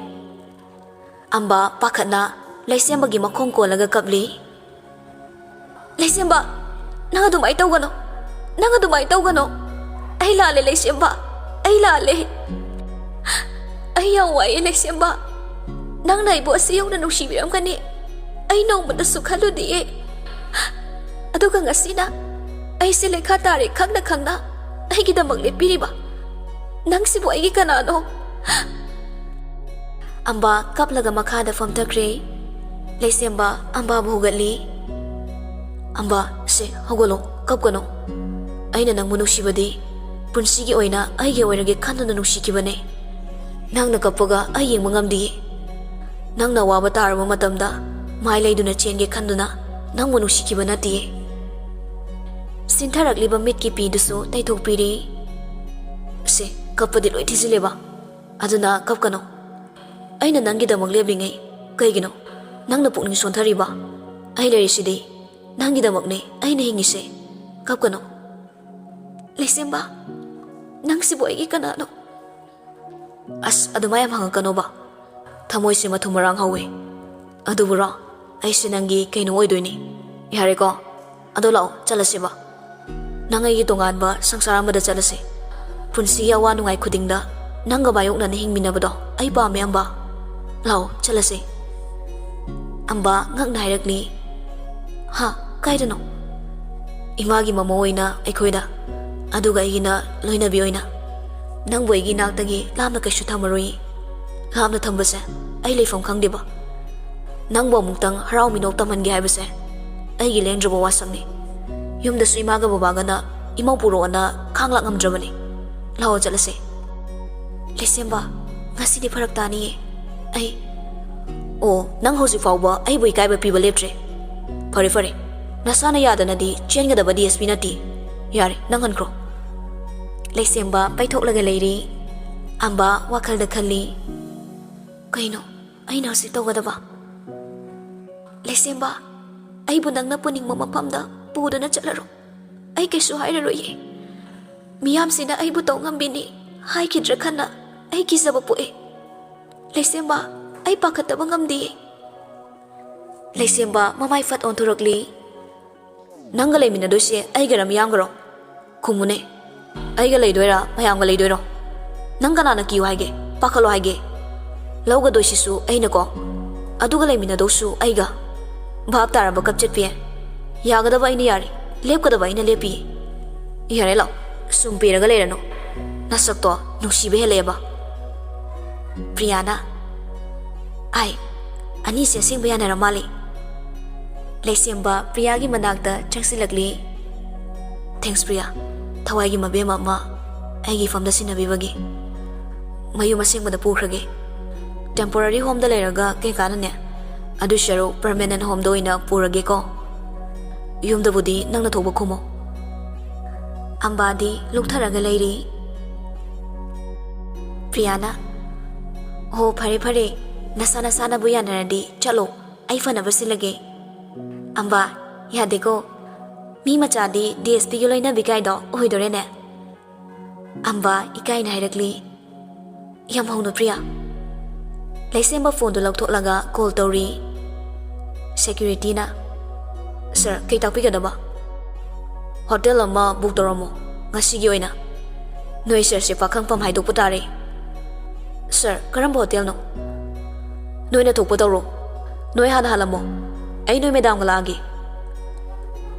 ꯑꯝꯕ ꯄꯥꯈꯠꯅ ꯂꯩꯁꯦꯝꯕꯒꯤ ꯃꯈꯣꯡ ꯀꯣꯜꯂꯒ ꯀꯞꯂꯤ꯫ "ꯂꯩꯁꯦꯝꯕ, ꯅꯪ ꯑꯗꯨꯃꯥꯏꯅ ꯇꯧꯒꯅꯣ꯫ ꯅꯪ ꯑꯗꯨꯃꯥꯏꯅ ꯇꯧꯒꯅꯣ꯫ ꯑꯩ ꯂꯥꯜꯂꯦ, ꯂꯩꯁꯦꯝꯕ꯫ ꯑꯩ ꯂꯥꯜꯂꯦ꯫ ꯑꯩ ꯌꯥꯝ ꯋꯥꯏꯑꯦ, ꯂꯩꯁꯦꯝꯕ꯫ ꯅꯪꯅ ꯑꯩꯕꯨ ꯑꯁꯤ ꯌꯧꯅ ꯅꯨꯡꯁꯤꯕꯤꯔꯝꯒꯅꯤ ꯑꯩ ꯅꯣꯡꯃꯇꯁꯨ ꯈꯜꯂꯨꯗꯤꯌꯦ꯫ ꯑꯗꯨꯒ ꯉꯁꯤꯅ ꯑꯩꯁꯦ ꯂꯩꯈꯥ ꯇꯥꯔꯦ ꯈꯪꯅ ꯈꯪꯅ ꯑꯩꯒꯤꯗꯃꯛ ꯂꯦꯞꯄꯤꯔꯤꯕ ꯅꯪꯁꯤꯕꯨ ꯑꯩꯒꯤ ꯀꯅꯥꯅꯣ?" ꯑꯝꯕ ꯀꯞꯂꯒ ꯃꯈꯥꯗ ꯐꯝꯊꯈ꯭ꯔꯦ꯫ ꯂꯩꯁꯦꯝꯕ ꯑꯝꯕꯥꯕꯨ ꯍꯧꯒꯠꯂꯤ꯫ "ꯑꯝꯕ, ꯁꯦ, ꯍꯧꯒꯠꯂꯣ, ꯀꯞꯀꯅꯨ꯫ ꯑꯩꯅ ꯅꯪꯕꯨ ꯅꯨꯡꯁꯤꯕꯗꯤ ꯄꯨꯟꯁꯤꯒꯤ ꯑꯣꯏꯅ ꯑꯩꯒꯤ ꯑꯣꯏꯔꯒꯦ ꯈꯟꯗꯨꯅ ꯅꯨꯡꯁꯤꯈꯤꯕꯅꯦ꯫ ꯅꯪꯅ ꯀꯞꯄꯒ ꯑꯩ ꯌꯦꯡꯕ ꯉꯝꯗꯤꯌꯦ꯫ ꯅꯪꯅ ꯑꯋꯥꯕ ꯇꯥꯔꯕ ꯃꯇꯝꯗ ꯃꯥꯏ ꯂꯩꯗꯨꯅ ꯆꯦꯟꯒꯦ ꯈꯟꯗꯨꯅ ꯅꯪꯕꯨ ꯅꯨꯡꯁꯤꯈꯤꯕ ꯅꯠꯇꯤꯌꯦ꯫" ꯁꯤꯟꯊꯔꯛꯂꯤꯕ ꯃꯤꯠꯀꯤ ꯄꯤꯗꯨꯁꯨ ꯇꯩꯊꯣꯛꯄꯤꯔꯤ꯫ ꯁꯦ, ꯀꯞꯄꯗꯤ ꯂꯣꯏ ꯊꯤꯖꯤꯜꯂꯦꯕ꯫ ꯑꯗꯨꯅ ꯀꯞꯀꯅꯣ꯫ ꯑꯩꯅ ꯅꯪꯒꯤꯗꯃꯛ ꯂꯦꯞꯂꯤꯉꯩ ꯀꯩꯒꯤꯅꯣ ꯅꯪꯅ ꯄꯨꯛꯅꯤꯡ ꯁꯣꯟꯊꯔꯤꯕ? ꯑꯩ ꯂꯩꯔꯤꯁꯤꯗꯤ ꯅꯪꯒꯤꯗꯃꯛꯅꯦ ꯑꯩꯅ ꯍꯤꯡꯉꯤꯁꯦ꯫ ꯀꯞꯀꯅꯣ꯫ ꯂꯩꯁꯦꯝꯕ, ꯅꯪꯁꯤꯕꯨ ꯑꯩꯒꯤ ꯀꯅꯥꯅꯣ? ꯑꯁ, ꯑꯗꯨꯃꯥꯏ ꯌꯥꯝ ꯍꯪꯉꯛꯀꯅꯣꯕ꯫ ꯊꯃꯣꯏꯁꯦ ꯃꯊꯨꯝ ꯃꯔꯥꯡ ꯍꯧꯋꯦ꯫ ꯑꯗꯨꯕꯨꯔꯣ, ꯑꯩꯁꯦ ꯅꯪꯒꯤ ꯀꯩꯅꯣ ꯑꯣꯏꯗꯣꯏꯅꯤ꯫ ꯌꯥꯔꯦꯀꯣ? ꯑꯗꯣ ꯂꯥꯛꯑꯣ, ꯆꯠꯂꯁꯦꯕ꯫ ꯅꯪ ꯑꯩꯒꯤ ꯇꯣꯉꯥꯟꯕ ꯁꯪꯁꯥꯔ ꯑꯃꯗ ꯆꯠꯂꯁꯦ꯫ ꯄꯨꯟꯁꯤꯒꯤ ꯑꯋꯥ ꯅꯨꯡꯉꯥꯏ ꯈꯨꯗꯤꯡꯗ ꯅꯪꯒ ꯃꯥꯌꯣꯛꯅꯅ ꯍꯤꯡꯃꯤꯟꯅꯕꯗꯣ ꯑꯩ ꯄꯥꯝꯃꯦ, ꯑꯝꯕ꯫ ꯂꯥꯛꯑꯣ, ꯆꯠꯂꯁꯦ꯫ ꯑꯝꯕ ꯉꯛꯅ ꯍꯥꯏꯔꯛꯂꯤ, "ꯍꯥ? ꯀꯥꯏꯗꯅꯣ?" "ꯏꯃꯥꯒꯤ ꯃꯃꯧ ꯑꯣꯏꯅ ꯑꯩꯈꯣꯏꯗ, ꯑꯗꯨꯒ ꯑꯩꯒꯤꯅ ꯂꯣꯏꯅꯕꯤ ꯑꯣꯏꯅ꯫ ꯅꯪꯕꯨ ꯑꯩꯒꯤ ꯏꯅꯥꯛꯇꯒꯤ ꯂꯥꯞꯅ ꯀꯩꯁꯨ ꯊꯝꯃꯔꯣꯏ꯫ ꯂꯥꯞꯅ ꯊꯝꯕꯁꯦ ꯑꯩ ꯂꯩꯐꯝ ꯈꯪꯗꯦꯕ꯫ ꯅꯪꯕꯨ ꯑꯃꯨꯛꯇꯪ ꯍꯔꯥꯎ ꯃꯤꯅꯣꯛ ꯇꯝꯍꯟꯒꯦ ꯍꯥꯏꯕꯁꯦ ꯑꯩꯒꯤ ꯂꯦꯡꯗ꯭ꯔꯕ ꯋꯥꯁꯛꯅꯤ꯫ ꯌꯨꯝꯗꯁꯨ ꯏꯃꯥꯒ ꯕꯕꯥꯒꯅ ꯏꯃꯧ ꯄꯨꯔꯛꯑꯣꯅ ꯈꯥꯡꯂꯥꯛ ꯉꯝꯗ꯭ꯔꯕꯅꯤ꯫ ꯂꯥꯛꯑꯣ, ꯆꯠꯂꯁꯦ꯫" "ꯂꯩꯁꯦꯝꯕ, ꯉꯁꯤꯗꯤ ꯐꯔꯛ ꯇꯥꯅꯤꯌꯦ꯫ ꯑꯩ..." "ꯑꯣ, ꯅꯪ ꯍꯧꯖꯤꯛ ꯐꯥꯎꯕ ꯑꯩꯕꯨ ꯏꯀꯥꯏꯕ ꯄꯤꯕ ꯂꯦꯞꯇ꯭ꯔꯦ꯫ ꯐꯔꯦ, ꯐꯔꯦ, ꯅꯁꯥꯅ ꯌꯥꯗꯅꯗꯤ ꯆꯦꯟꯒꯗꯕ ꯗꯤ ꯑꯦꯁ ꯄꯤ ꯅꯠꯇꯦ꯫ ꯌꯥꯔꯦ, ꯅꯪ ꯍꯟꯈ꯭ꯔꯣ꯫" ꯂꯩꯁꯦꯝꯕ ꯄꯩꯊꯣꯛꯂꯒ ꯂꯩꯔꯤ꯫ ꯑꯝꯕ ꯋꯥꯈꯜꯗ ꯈꯜꯂꯤ, "ꯀꯩꯅꯣ ꯑꯩꯅ ꯍꯧꯖꯤꯛ ꯇꯧꯒꯗꯕ? ꯂꯩꯁꯦꯝꯕ, ꯑꯩꯕꯨ ꯅꯪꯅ ꯄꯨꯅꯤꯡꯕ ꯃꯐꯝꯗ ꯄꯨꯗꯨꯅ ꯆꯠꯂꯔꯣ꯫ ꯑꯩ ꯀꯩꯁꯨ ꯍꯥꯏꯔꯔꯣꯏꯌꯦ꯫ ꯃꯤꯌꯥꯝꯁꯤꯅ ꯑꯩꯕꯨ ꯇꯧ ꯉꯝꯕꯤꯅꯤ ꯍꯥꯏꯈꯤꯗ꯭ꯔꯥ ꯈꯟꯅ ꯑꯩ ꯀꯤꯖꯕ ꯄꯣꯛꯑꯦ꯫ ꯂꯩꯁꯦꯝꯕ, ꯑꯩ ꯄꯥꯈꯠꯇꯕ ꯉꯝꯗꯤꯌꯦ꯫" ꯂꯩꯁꯦꯝꯕ ꯃꯃꯥꯏ ꯐꯠ ꯑꯣꯟꯊꯣꯔꯛꯂꯤ꯫ "ꯅꯪꯒ ꯂꯩꯃꯤꯟꯅꯗꯣꯏꯁꯦ ꯑꯩꯒꯔ ꯃꯤꯌꯥꯝꯒꯔꯣ? ꯈꯨꯝꯃꯨꯅꯦ꯫ ꯑꯩꯒ ꯂꯩꯗꯣꯏꯔꯥ, ꯃꯌꯥꯝꯒ ꯂꯩꯗꯣꯏꯔꯣ? ꯅꯪ ꯀꯅꯥꯅ ꯀꯤꯌꯨ ꯍꯥꯏꯒꯦ, ꯄꯥꯈꯠꯂꯣ ꯍꯥꯏꯒꯦ? ꯂꯧꯒꯗꯣꯏꯁꯤꯁꯨ ꯑꯩꯅꯀꯣ, ꯑꯗꯨꯒ ꯂꯩꯃꯤꯟꯅꯗꯧꯁꯨ ꯑꯩꯒ꯫ ꯚꯥꯞ ꯇꯥꯔꯕ, ꯀꯞꯆꯠꯄꯤ? ꯌꯥꯒꯗꯕ ꯑꯩꯅ ꯌꯥꯔꯤ, ꯂꯦꯞꯀꯗꯕ ꯑꯩꯅ ꯂꯦꯞꯄꯤ꯫ ꯌꯥꯔꯦ, ꯂꯥꯛꯑꯣ, ꯁꯨꯝ ꯄꯦꯔꯒ ꯂꯩꯔꯅꯨ꯫ ꯅꯁꯛꯇꯣ ꯅꯨꯡꯁꯤꯕ ꯍꯦꯜꯂꯛꯑꯦꯕ꯫" ꯄ꯭ꯔꯤꯌꯥꯅ, "ꯑꯥꯏ, ꯑꯅꯤꯁꯦ ꯑꯁꯦꯡꯕ ꯌꯥꯅꯔ ꯃꯥꯜꯂꯦ꯫" ꯂꯩꯁꯦꯝꯕ ꯄ꯭ꯔꯤꯌꯥꯒꯤ ꯃꯅꯥꯛꯇ ꯆꯪꯁꯤꯜꯂꯛꯂꯤ꯫ "Thanks, ꯄ꯭ꯔꯤꯌꯥ, ꯊꯋꯥꯏꯒꯤ ꯃꯕꯦꯝꯃ ꯑꯃ ꯑꯩꯒꯤ ꯏꯐꯝꯗ ꯁꯤꯟꯅꯕꯤꯕꯒꯤ꯫ ꯃꯌꯨꯝ ꯑꯁꯦꯡꯕꯗ ꯄꯨꯈ꯭ꯔꯒꯦ꯫ Temporary homeꯗ ꯂꯩꯔꯒ ꯀꯩ ꯀꯥꯟꯅꯅꯦ? ꯑꯗꯨ ꯁꯔꯨꯛ permanent homeꯗ ꯑꯣꯏꯅ ꯄꯨꯔꯒꯦꯀꯣ꯫ ꯌꯨꯝꯗꯕꯨꯗꯤ ꯅꯪꯅ ꯊꯣꯛꯄ ꯈꯨꯝꯃꯣ꯫" ꯑꯝꯕꯥꯗꯤ ꯂꯨꯛꯊꯔꯒ ꯂꯩꯔꯤ꯫ ꯄ꯭ꯔꯤꯌꯥꯅ, "ꯍꯣ, ꯐꯔꯦ ꯐꯔꯦ, ꯅꯁꯥ ꯅꯁꯥꯅꯕꯨ ꯌꯥꯅꯔꯗꯤ ꯆꯠꯂꯣ, ꯑꯩ ꯐꯅꯕ ꯁꯤꯜꯂꯒꯦ꯫" ꯑꯝꯕꯥ, "ꯌꯥꯗꯦꯀꯣ, ꯃꯤ ꯃꯆꯥꯗꯤ ꯗꯤ ꯑꯦꯁ ꯄꯤꯒꯤ ꯂꯣꯏꯅꯕꯤ ꯀꯥꯏꯗꯣ ꯑꯣꯏꯗꯣꯔꯦꯅꯦ꯫" ꯑꯝꯕꯥ ꯏꯀꯥꯏꯅ ꯍꯥꯏꯔꯛꯂꯤ, "ꯌꯥꯝ ꯍꯧꯅ, ꯄ꯭ꯔꯤꯌꯥ꯫" ꯂꯩꯁꯦꯝꯕ ꯐꯣꯟꯗꯨ ꯂꯧꯊꯣꯛꯂꯒ ꯀꯣꯜ ꯇꯧꯔꯤ꯫ ꯁꯦꯀ꯭ꯌꯨꯔꯤꯇꯤꯅ, "ꯁꯥꯔ, ꯀꯩ ꯇꯥꯛꯄꯤꯒꯗꯕ?" "ꯍꯣꯇꯦꯜ ꯑꯃ ꯕꯨꯛ ꯇꯧꯔꯝꯃꯣ ꯉꯁꯤꯒꯤ ꯑꯣꯏꯅ꯫ ꯅꯣꯏ ꯁꯥꯔꯁꯦ ꯄꯥꯈꯪꯐꯝ ꯍꯥꯏꯗꯣꯛꯄ ꯇꯥꯔꯦ꯫" "ꯁꯥꯔ, ꯀꯔꯝꯕ ꯍꯣꯇꯦꯜꯅꯣ?" "ꯅꯣꯏꯅ ꯊꯣꯛꯄ ꯇꯧꯔꯣ꯫ ꯅꯣꯏ ꯍꯥꯟꯅ ꯍꯜꯂꯝꯃꯣ꯫ ꯑꯩ ꯅꯣꯏ ꯃꯦꯗꯥꯝꯒ ꯂꯥꯛꯑꯒꯦ꯫"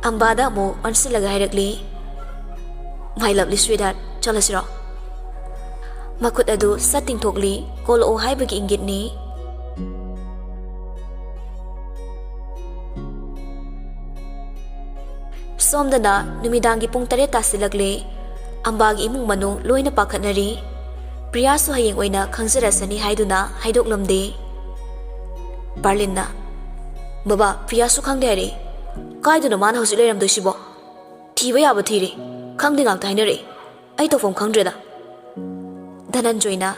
ꯑꯝꯕꯥꯗ ꯑꯃꯨꯛ ꯑꯣꯟꯁꯤꯜꯂꯒ ꯍꯥꯏꯔꯛꯂꯤ, "My lovely sweetheart, ꯆꯠꯂꯁꯤꯔꯣ?" ꯃꯈꯨꯠ ꯑꯗꯨ ꯁꯠ ꯇꯤꯡꯊꯣꯛꯂꯤ, ꯀꯣꯜꯂꯛꯑꯣ ꯍꯥꯏꯕꯒꯤ ꯏꯪꯒꯤꯠꯅꯤ꯫ ꯁꯣꯝꯗꯅ ꯅꯨꯃꯤꯗꯥꯡꯒꯤ ꯄꯨꯡ ꯇꯔꯦꯠ ꯇꯥꯁꯤꯜꯂꯛꯂꯦ꯫ ꯑꯝꯕꯥꯒꯤ ꯏꯃꯨꯡ ꯃꯅꯨꯡ ꯂꯣꯏꯅ ꯄꯥꯈꯠꯅꯔꯤ꯫ ꯄ꯭ꯔꯤꯌꯥꯁꯨ ꯍꯌꯦꯡ ꯑꯣꯏꯅ ꯈꯪꯖꯔꯁꯅꯤ ꯍꯥꯏꯗꯨꯅ ꯍꯥꯏꯗꯣꯛꯂꯝꯗꯦ꯫ ꯄꯥꯔꯂꯤꯟꯅ, "ꯕꯕꯥ, ꯄ꯭ꯔꯤꯌꯥꯁꯨ ꯈꯪꯗꯦ ꯍꯥꯏꯔꯛꯏ꯫ ꯀꯥꯏꯗꯅꯣ ꯃꯥꯅ ꯍꯧꯖꯤꯛ ꯂꯩꯔꯝꯗꯣꯏꯁꯤꯕꯣ? ꯊꯤꯕ ꯌꯥꯕ ꯊꯤꯔꯦ, ꯈꯪꯗꯦ ꯉꯥꯛꯇ ꯍꯥꯏꯅꯔꯛꯏ꯫ ꯑꯩ ꯇꯧꯐꯝ ꯈꯪꯗ꯭ꯔꯦꯗ꯫" ꯙꯅꯟꯖꯣꯏꯅ,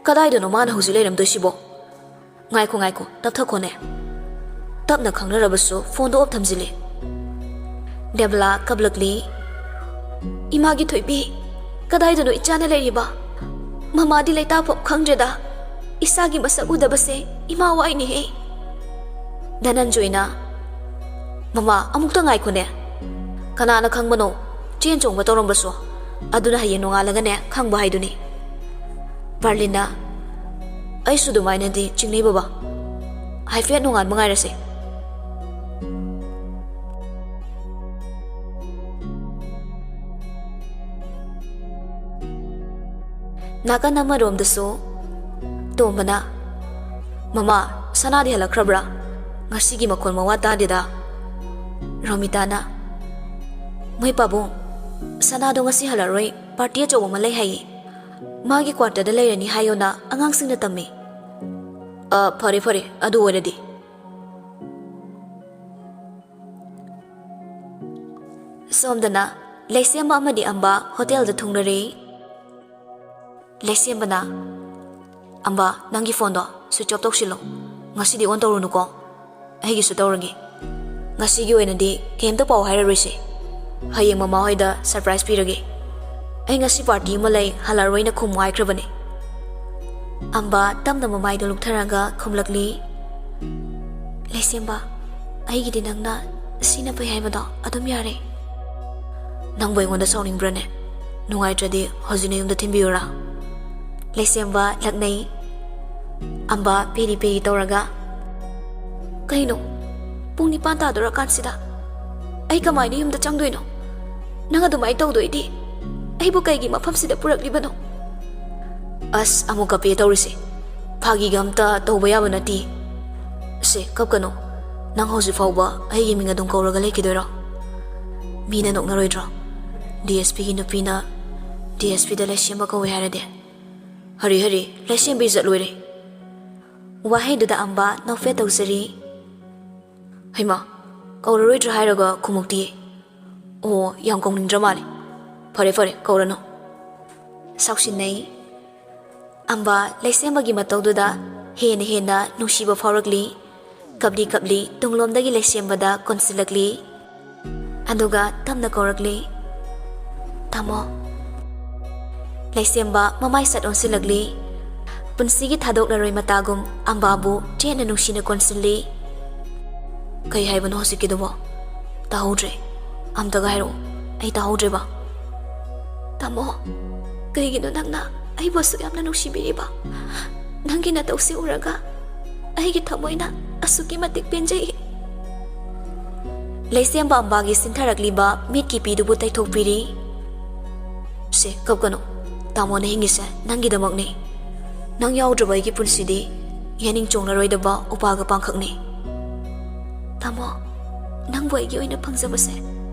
"ꯀꯗꯥꯏꯗꯅꯣ ꯃꯥꯅ ꯍꯧꯖꯤꯛ ꯂꯩꯔꯝꯗꯣꯏꯁꯤꯕꯣ? ꯉꯥꯏꯈꯣ, ꯉꯥꯏꯈꯣ, ꯇꯞꯊꯈꯣꯅꯦ꯫" ꯇꯞꯅ ꯈꯪꯅꯔꯕꯁꯨ ꯐꯣꯟꯗꯣ ꯑꯣꯐ ꯊꯝꯖꯤꯜꯂꯤ꯫ ꯗꯦꯕꯂꯥ ꯀꯞꯂꯛꯂꯤ, "ꯏꯃꯥꯒꯤ ꯊꯣꯏꯕꯤ, ꯀꯗꯥꯏꯗꯅꯣ ꯏꯆꯥꯅ ꯂꯩꯔꯤꯕ? ꯃꯃꯥꯗꯤ ꯂꯩꯇꯥꯐꯝ ꯈꯪꯗ꯭ꯔꯦꯗ꯫ ꯏꯆꯥꯒꯤ ꯃꯁꯛ ꯎꯗꯕꯁꯦ ꯏꯃꯥ ꯋꯥꯏꯅꯦꯍꯦ꯫" ꯙꯅꯟꯖꯣꯏꯅ, "ꯃꯃꯥ, ꯑꯃꯨꯛꯇ ꯉꯥꯏꯈꯣꯅꯦ꯫ ꯀꯅꯥꯅ ꯈꯪꯕꯅꯣ? ꯆꯦꯟ ꯆꯣꯡꯕ ꯇꯧꯔꯝꯕꯁꯨ꯫ ꯑꯗꯨꯅ ꯍꯌꯦꯡ ꯅꯣꯡꯉꯥꯜꯂꯒꯅꯦ ꯈꯪꯕ ꯍꯥꯏꯗꯨꯅꯤ꯫" ꯄꯥꯔꯂꯤꯟꯅ, "ꯑꯩꯁꯨ ꯑꯗꯨꯃꯥꯏꯅꯗꯤ ꯆꯤꯡꯅꯩ ꯕꯕꯥ꯫ ꯍꯥꯏꯐꯦꯠ ꯅꯣꯡꯉꯥꯟꯕ ꯉꯥꯏꯔꯁꯦ꯫" ꯅꯥꯀꯟ ꯑꯃꯔꯣꯝꯗꯁꯨ ꯇꯣꯝꯕꯅ, "ꯃꯃꯥ, ꯁꯅꯥꯗꯤ ꯍꯜꯂꯛꯈ꯭ꯔꯕ꯭ꯔꯥ? ꯉꯁꯤꯒꯤ ꯃꯈꯣꯟ ꯃꯋꯥ ꯇꯥꯗꯦꯗ꯫" ꯔꯣꯃꯤꯇꯥꯅ, "ꯃꯣꯏ ꯄꯥꯕꯨꯡ, ꯁꯅꯥꯗꯣ ꯉꯁꯤ ꯍꯜꯂꯛꯑꯔꯣꯏ, ꯄꯥꯔꯇꯤ ꯑꯆꯧꯕ ꯑꯃ ꯂꯩ ꯍꯥꯏꯌꯦ꯫ ꯃꯥꯒꯤ ꯀ꯭ꯋꯥꯇꯔꯗ ꯂꯩꯔꯅꯤ ꯍꯥꯏꯌꯣꯅ ꯑꯉꯥꯡꯁꯤꯡꯅ ꯇꯝꯃꯤ꯫" "ꯑ, ꯐꯔꯦ ꯐꯔꯦ, ꯑꯗꯨ ꯑꯣꯏꯔꯗꯤ꯫" ꯁꯣꯝꯗꯅ ꯂꯩꯁꯦꯝꯕ ꯑꯃꯗꯤ ꯑꯝꯕ ꯍꯣꯇꯦꯜꯗ ꯊꯨꯡꯂꯔꯦ꯫ ꯂꯩꯁꯦꯝꯕꯅ, "ꯑꯝꯕ, ꯅꯪꯒꯤ ꯐꯣꯟꯗꯣ ꯁ꯭ꯋꯤꯆ ꯑꯣꯐ ꯇꯧꯁꯤꯜꯂꯣ꯫ ꯉꯁꯤꯗꯤ ꯑꯣꯟ ꯇꯧꯔꯨꯅꯨꯀꯣ꯫ ꯑꯩꯒꯤꯁꯨ ꯇꯧꯔꯒꯦ꯫ ꯉꯁꯤꯒꯤ ꯑꯣꯏꯅꯗꯤ ꯀꯩꯝꯇ ꯄꯥꯎ ꯍꯥꯏꯔꯔꯣꯏꯁꯦ꯫ ꯍꯌꯦꯡ ꯃꯃꯥ ꯍꯣꯏꯗ ꯁꯔꯄ꯭ꯔꯥꯏꯖ ꯄꯤꯔꯒꯦ꯫ ꯑꯩ ꯉꯁꯤ ꯄꯥꯔꯇꯤ ꯑꯃ ꯂꯩ, ꯍꯜꯂꯛꯑꯔꯣꯏꯅ ꯈꯨꯝꯃꯨ ꯍꯥꯏꯈ꯭ꯔꯕꯅꯦ꯫" ꯑꯝꯕ ꯇꯞꯅ ꯃꯃꯥꯏꯗꯣ ꯂꯨꯛꯊꯔꯒ ꯈꯨꯝꯂꯛꯂꯤ, "ꯂꯩꯁꯦꯝꯕ, ꯑꯩꯒꯤꯗꯤ ꯅꯪꯅ ꯁꯤꯅ ꯐꯩ ꯍꯥꯏꯕꯗꯣ ꯑꯗꯨꯝ ꯌꯥꯔꯦ꯫" "ꯅꯪꯕꯨ ꯑꯩꯉꯣꯟꯗ ꯁꯥꯎꯅꯤꯡꯕ꯭ꯔꯅꯦ? ꯅꯨꯡꯉꯥꯏꯇ꯭ꯔꯗꯤ ꯍꯧꯖꯤꯛ ꯅꯌꯨꯝꯗ ꯊꯤꯟꯕꯤꯌꯨꯔꯥ?" ꯂꯩꯁꯦꯝꯕ ꯂꯛꯅꯩ꯫ ꯑꯝꯕ ꯄꯦꯔꯤ ꯄꯦꯔꯤ ꯇꯧꯔꯒ, "ꯀꯩꯅꯣ? ꯄꯨꯡ ꯅꯤꯄꯥꯟ ꯇꯥꯗꯣꯔꯀꯥꯟꯁꯤꯗ ꯑꯩ ꯀꯃꯥꯏꯅ ꯌꯨꯝꯗ ꯆꯪꯗꯣꯏꯅꯣ? ꯅꯪ ꯑꯗꯨꯃꯥꯏꯅ ꯇꯧꯗꯣꯏꯗꯤ ꯑꯩꯕꯨ ꯀꯩꯒꯤ ꯃꯐꯝꯁꯤꯗ ꯄꯨꯔꯛꯂꯤꯕꯅꯣ?" "ꯑꯁ, ꯑꯃꯨꯛ ꯀꯞꯄꯦ ꯇꯧꯔꯤꯁꯦ꯫ ꯐꯥꯒꯤꯒ ꯑꯝꯇ ꯇꯧꯕ ꯌꯥꯕ ꯅꯠꯇꯦ꯫ ꯁꯦ, ꯀꯞꯀꯅꯨ꯫ ꯅꯪ ꯍꯧꯖꯤꯛ ꯐꯥꯎꯕ ꯑꯩꯒꯤ ꯃꯤꯡ ꯑꯗꯨꯝ ꯀꯧꯔꯒ ꯂꯩꯈꯤꯗꯣꯏꯔꯣ? ꯃꯤꯅ ꯅꯣꯛꯅꯔꯣꯏꯗ꯭ꯔꯣ? ꯗꯤ ꯑꯦꯁ ꯄꯤꯒꯤ ꯅꯨꯄꯤꯅ ꯗꯤ ꯑꯦꯁ ꯄꯤꯗ ꯂꯩꯁꯦꯝꯕ ꯀꯧꯋꯦ ꯍꯥꯏꯔꯗꯤ?" "ꯍꯔꯤ ꯍꯔꯤ, ꯂꯩꯁꯦꯝꯕꯤ ꯏꯖꯠ ꯂꯣꯏꯔꯦ꯫" ꯋꯥꯍꯩꯗꯨꯗ ꯑꯝꯕ ꯅꯣꯛꯐꯦꯠ ꯇꯧꯖꯔꯤ꯫ "ꯍꯩꯃꯥ, ꯀꯧꯔꯔꯣꯏꯗ꯭ꯔꯥ ꯍꯥꯏꯔꯒ ꯈꯨꯝꯃꯛꯇꯤꯌꯦ꯫ ꯑꯣ, ꯌꯥꯝ ꯀꯧꯅꯤꯡꯗ꯭ꯔ ꯃꯥꯜꯂꯦ꯫ ꯐꯔꯦ ꯐꯔꯦ, ꯀꯧꯔꯅꯨ꯫" ꯁꯥꯎꯁꯤꯟꯅꯩ꯫ ꯑꯝꯕ ꯂꯩꯁꯦꯝꯕꯒꯤ ꯃꯇꯧꯗꯨꯗ ꯍꯦꯟꯅ ꯍꯦꯟꯅ ꯅꯨꯡꯁꯤꯕ ꯐꯥꯎꯔꯛꯂꯤ꯫ ꯀꯞꯂꯤ ꯀꯞꯂꯤ ꯇꯨꯡꯂꯣꯝꯗꯒꯤ ꯂꯩꯁꯦꯝꯕꯗ ꯀꯣꯟꯁꯤꯜꯂꯛꯂꯤ꯫ ꯑꯗꯨꯒ ꯇꯞꯅ ꯀꯧꯔꯛꯂꯤ, "ꯇꯥꯃꯣ꯫" ꯂꯩꯁꯦꯝꯕ ꯃꯃꯥꯏ ꯁꯠ ꯑꯣꯟꯁꯤꯜꯂꯛꯂꯤ꯫ ꯄꯨꯟꯁꯤꯒꯤ ꯊꯥꯗꯣꯛꯂꯔꯣꯏ ꯃꯇꯥꯒꯨꯝ ꯑꯝꯕꯥꯕꯨ ꯆꯦꯠꯅ ꯅꯨꯡꯁꯤꯅ ꯀꯣꯟꯁꯤꯜꯂꯤ꯫ "ꯀꯩ ꯍꯥꯏꯕꯅꯣ ꯍꯧꯖꯤꯛꯀꯤꯗꯨꯕꯣ? ꯇꯥꯍꯧꯗ꯭ꯔꯦ꯫ ꯑꯝꯇꯒ ꯍꯥꯏꯔꯛꯑꯣ꯫ ꯑꯩ ꯇꯥꯍꯧꯗ꯭ꯔꯦꯕ꯫" "ꯇꯥꯃꯣ, ꯀꯩꯒꯤꯅꯣ ꯅꯪꯅ ꯑꯩꯕꯨ ꯑꯁꯨꯛ ꯌꯥꯝꯅ ꯅꯨꯡꯁꯤꯕꯤꯔꯤꯕ? ꯅꯪꯒꯤ ꯅꯇꯧꯁꯤ ꯎꯔꯒ ꯑꯩꯒꯤ ꯊꯃꯣꯏꯅ ꯑꯁꯨꯛꯀꯤ ꯃꯇꯤꯛ ꯄꯦꯟꯖꯩ꯫" ꯂꯩꯁꯦꯝꯕ ꯑꯝꯕꯥꯒꯤ ꯁꯤꯟꯊꯔꯛꯂꯤꯕ ꯃꯤꯠꯀꯤ ꯄꯤꯗꯨꯕꯨ ꯇꯩꯊꯣꯛꯄꯤꯔꯤ꯫ "ꯁꯦ, ꯀꯞꯀꯅꯨ꯫ ꯇꯥꯃꯣꯅ ꯍꯤꯡꯉꯤꯁꯦ ꯅꯪꯒꯤꯗꯃꯛꯅꯤ꯫ ꯅꯪ ꯌꯥꯎꯗ꯭ꯔꯕ ꯑꯩꯒꯤ ꯄꯨꯟꯁꯤꯗꯤ ꯌꯥꯅꯤꯡ ꯆꯣꯡꯂꯔꯣꯏꯗꯕ ꯎꯄꯥꯜꯒ ꯄꯥꯡꯈꯛꯅꯤ꯫" "ꯇꯥꯃꯣ, ꯅꯪꯕꯨ ꯑꯩꯒꯤ ꯑꯣꯏꯅ ꯐꯪꯖꯕꯁꯦ